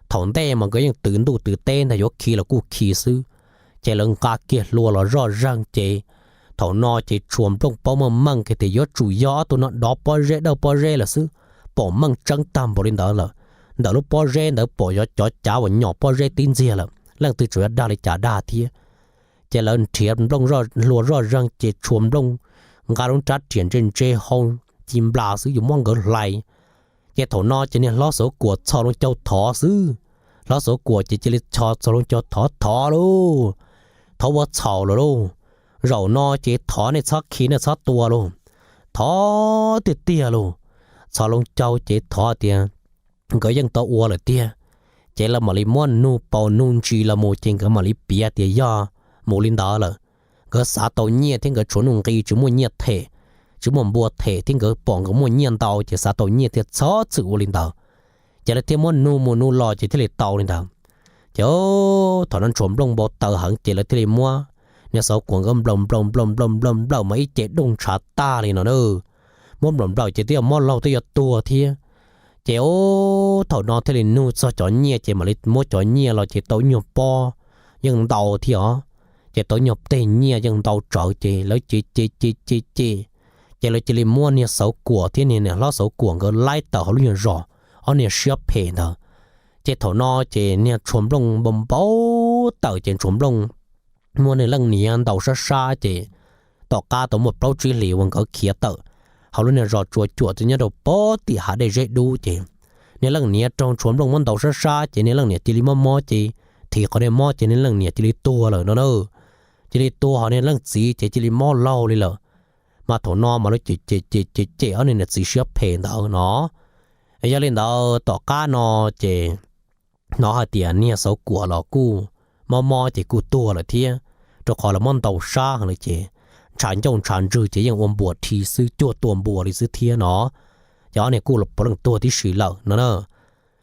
Thaum ntej mas nkawd yeej twv ntuj twv teb ntag, yuav khi los kuj khi xwb. Ces lawv nqa kiag hlua los zoj zeeg ces thaum no ces Tsuas Nplooj paub meej meej kiag tias yuav tsum yog ob tug no dov pob zeb dawj pob zeb lawm xwb, pom meej tseeb tag npaum li ntawd lawm. Ntawm lub pob zeb ntawd pom yog cov cav uas nyom pob zeb tib ntxiag lawm, leej twg tsuas yog dag li cas dag thiab. Ces lawv nrhiav Nplooj hlua zoj zeeg ces Tsuas Nplooj nqa lub rab riam ntse ntse hau ci nplas xwb yuav muab nkawd hlais. Ces thaum no ces niag hlob Xauv Kuam txhos loo caug thov xwb. Hlob Xauv Kuam ces cia li txhos loo caug thov, thov lauj, thov ua txhaum lawm lauj. Zaum no ces thov nej txhob khi nej txhob tua lauj. thov tiag tiag lauj. Txhos loo caug ces thov tias nkawd yeej tau ua lawm tiag, ces lawv mam li muab nug paus nug ntsis los mus ces nkawd mam li piav tias yog mus li ntawd lawm. Nkawd xav tau nyiaj thiab nkawd tshuav nuj nqi tsis muaj nyiaj them, tsis muaj npua them thiab nkawd pom nkawd muaj nyiaj ntau ces xav tau nyiaj thiaj txhob txwm ua li ntawd. Ces lawv thiaj muab nug mus nug los ces thiaj li tau li ntawd. Ces thaum no ntshua nplooj npau taws heev ces lawv thiaj li muab niag Xauv Kuam nkawd nplaum nplaum nplaum nplaum nplaum mas ib ce dooj ntshav tag li no na. Muab nplaum nplaum ces twb yog mob laug twb yuav tuag thiab. Ces thaum no thiaj li nug txog cov nyiaj ces mam li muab cov nyiaj los ces tau nyuag pob yeej ntau thiab os. Ces tau nyuag teg nyiaj yeej ntau tsawv ces lawv ce ce ce ce ce, ces lawv cia li muab niag Xauv Kuam thiab niag niam hlob Xauv Kuam nkawd laib tawm hauv lub nyuag zos, ob niag siab phem ntawd. Ces thaum no ces niag ntshua nplooj npau npau taws ces ntshua nplooj muaj niag leej niam ntaus sab sab ces tom qab tau muaj plaub tsib hlis uas nkawd khiav tawm hauv lub niag zos Tsua Cuam txog nyob rau pob tim hav dej zeb dub ces niag leej niam raug ntshua nplooj muab ntaus sab sab ces niag leej niam cia li mob mob ces thim qhov niag mob ces niag leej niam cia li tuag lawm no na. Cia li tuag ho niag leej txiv ces cia li mob laug li lawm. Mas thaum no mas lawv cem cem cem cem ob niag niam txiv siab phem ntawd no. Yog li ntawd tom qab no ces hnov hais tias niag Xauv Kuam los kuj mob mob ces kuj tuag lawm thiab, rau qhov lawv muab ntaus sab heev lawm ces ntshav ncauj ntshav ntswg ces yeej ua npuas rhi xwb, cuag tua npua li xwb thiab no. Ces ob niag kuj puav leej tuag tib si lawm no na.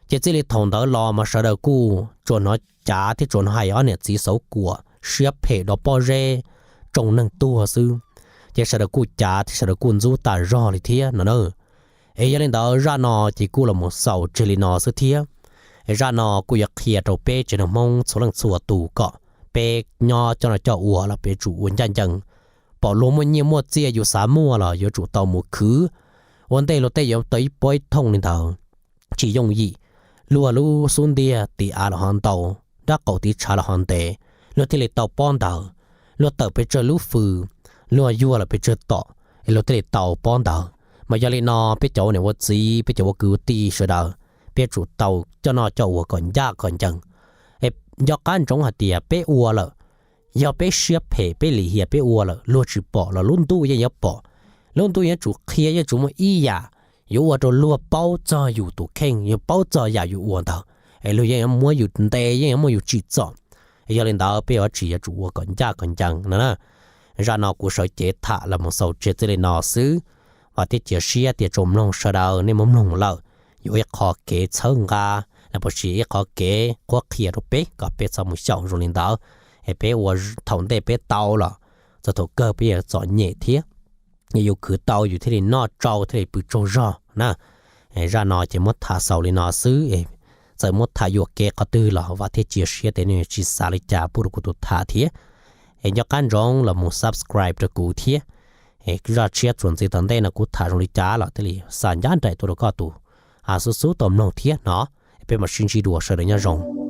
Ces txij li thaum ntawd los mas sawv daws kuj tsuas hnov cav thiab tsuas hnov hais ob niam txiv Xauv Kuam siab phem dov pob zeb tsoo neeg tuag xwb. Ces sawv daws kuj cav thiab sawv daws kuj ntxub tas zog li thiab no na. Es yog li ntawd zaj no ces kuj los mus xaus tseg li no xwb thiab. Es zaj no kuj yuav qhia rau peb tsev neeg Hmoob txhua leej txhua tus kom peb nyob coj noj coj ua los peb tsum ua ncaj ncees. Pom luag muaj nyiaj muaj txiaj yus xav muaj los yuav tsum tau mus khwv. Ua ntej luag tej yuav tau ib pob ib thooj li ntawd tsis yooj yim. Luag lub xub ntiag tiv av los ho ntau, nrab qaum tiv tshav los ho ntev, luag thiaj li tau pob ntawd. Luag tawm pes tsawg lub fws, luag yuag lawm pes tsawg tom, es luag thiaj li tau pob ntawd. Mas yog li no peb cov ua niam ua txiv, peb cov ua kwv ua tij sawv daws, peb tsum tau coj noj coj ua kom ncaj kom ncees. Es nco qab ntsoov hais tias peb ua lawm, yog peb siab phem peb lim hiam peb ua lawm luag tsis pom los lub ntuj yeej yuav pom. Lub ntuj yeej tsum qhia, yeej tsum muaj ib yam yuav ua rau luag paub txog yus tus kheej, yus paub txog yam yus ua ntawd, es luag yeej yuav muab yus ntes, yeej yuav muab yus tsim txom. Yog li ntawd peb yuav tsis yuav tsum ua kom ncaj kom ncees no na. Zaj no kuv sawv cev tham los mus xaus tseg txij li no xwb. Vam thiab cia siab tias tsoom mloog sawv daws nej muab mloog lawm yuav ua ib qho kev txhawb nqa los puas sis ib qho kev qhuab qhia rau peb kom peb txhob mus xyaum zoo li ntawd. Es peb ua thaum ntej peb tau los txog thaum kawg peb yuav txom nyem thiab. Yus khwv tau yus thiaj li noj tsau thiaj li pw tsaug zog na. Zaj no ces muab tham xaus li no xwb. Txawm muab tham yuam kev qhov twg los vam thiab cia siab tias nej tsis xav li cas pub rau kuv tus tham thiab. Es nco qab ntsoov los mus subscribe rau kuv thiab. Zaj tshiab txuas ntxiv tom ntej no kuv tham zoo li cas los thiaj li xa ncaj nraim tuaj rau koj tus xub xub tau mloog thiab no. Peb mam sib ntsib dua, sawv daws nyob zoo.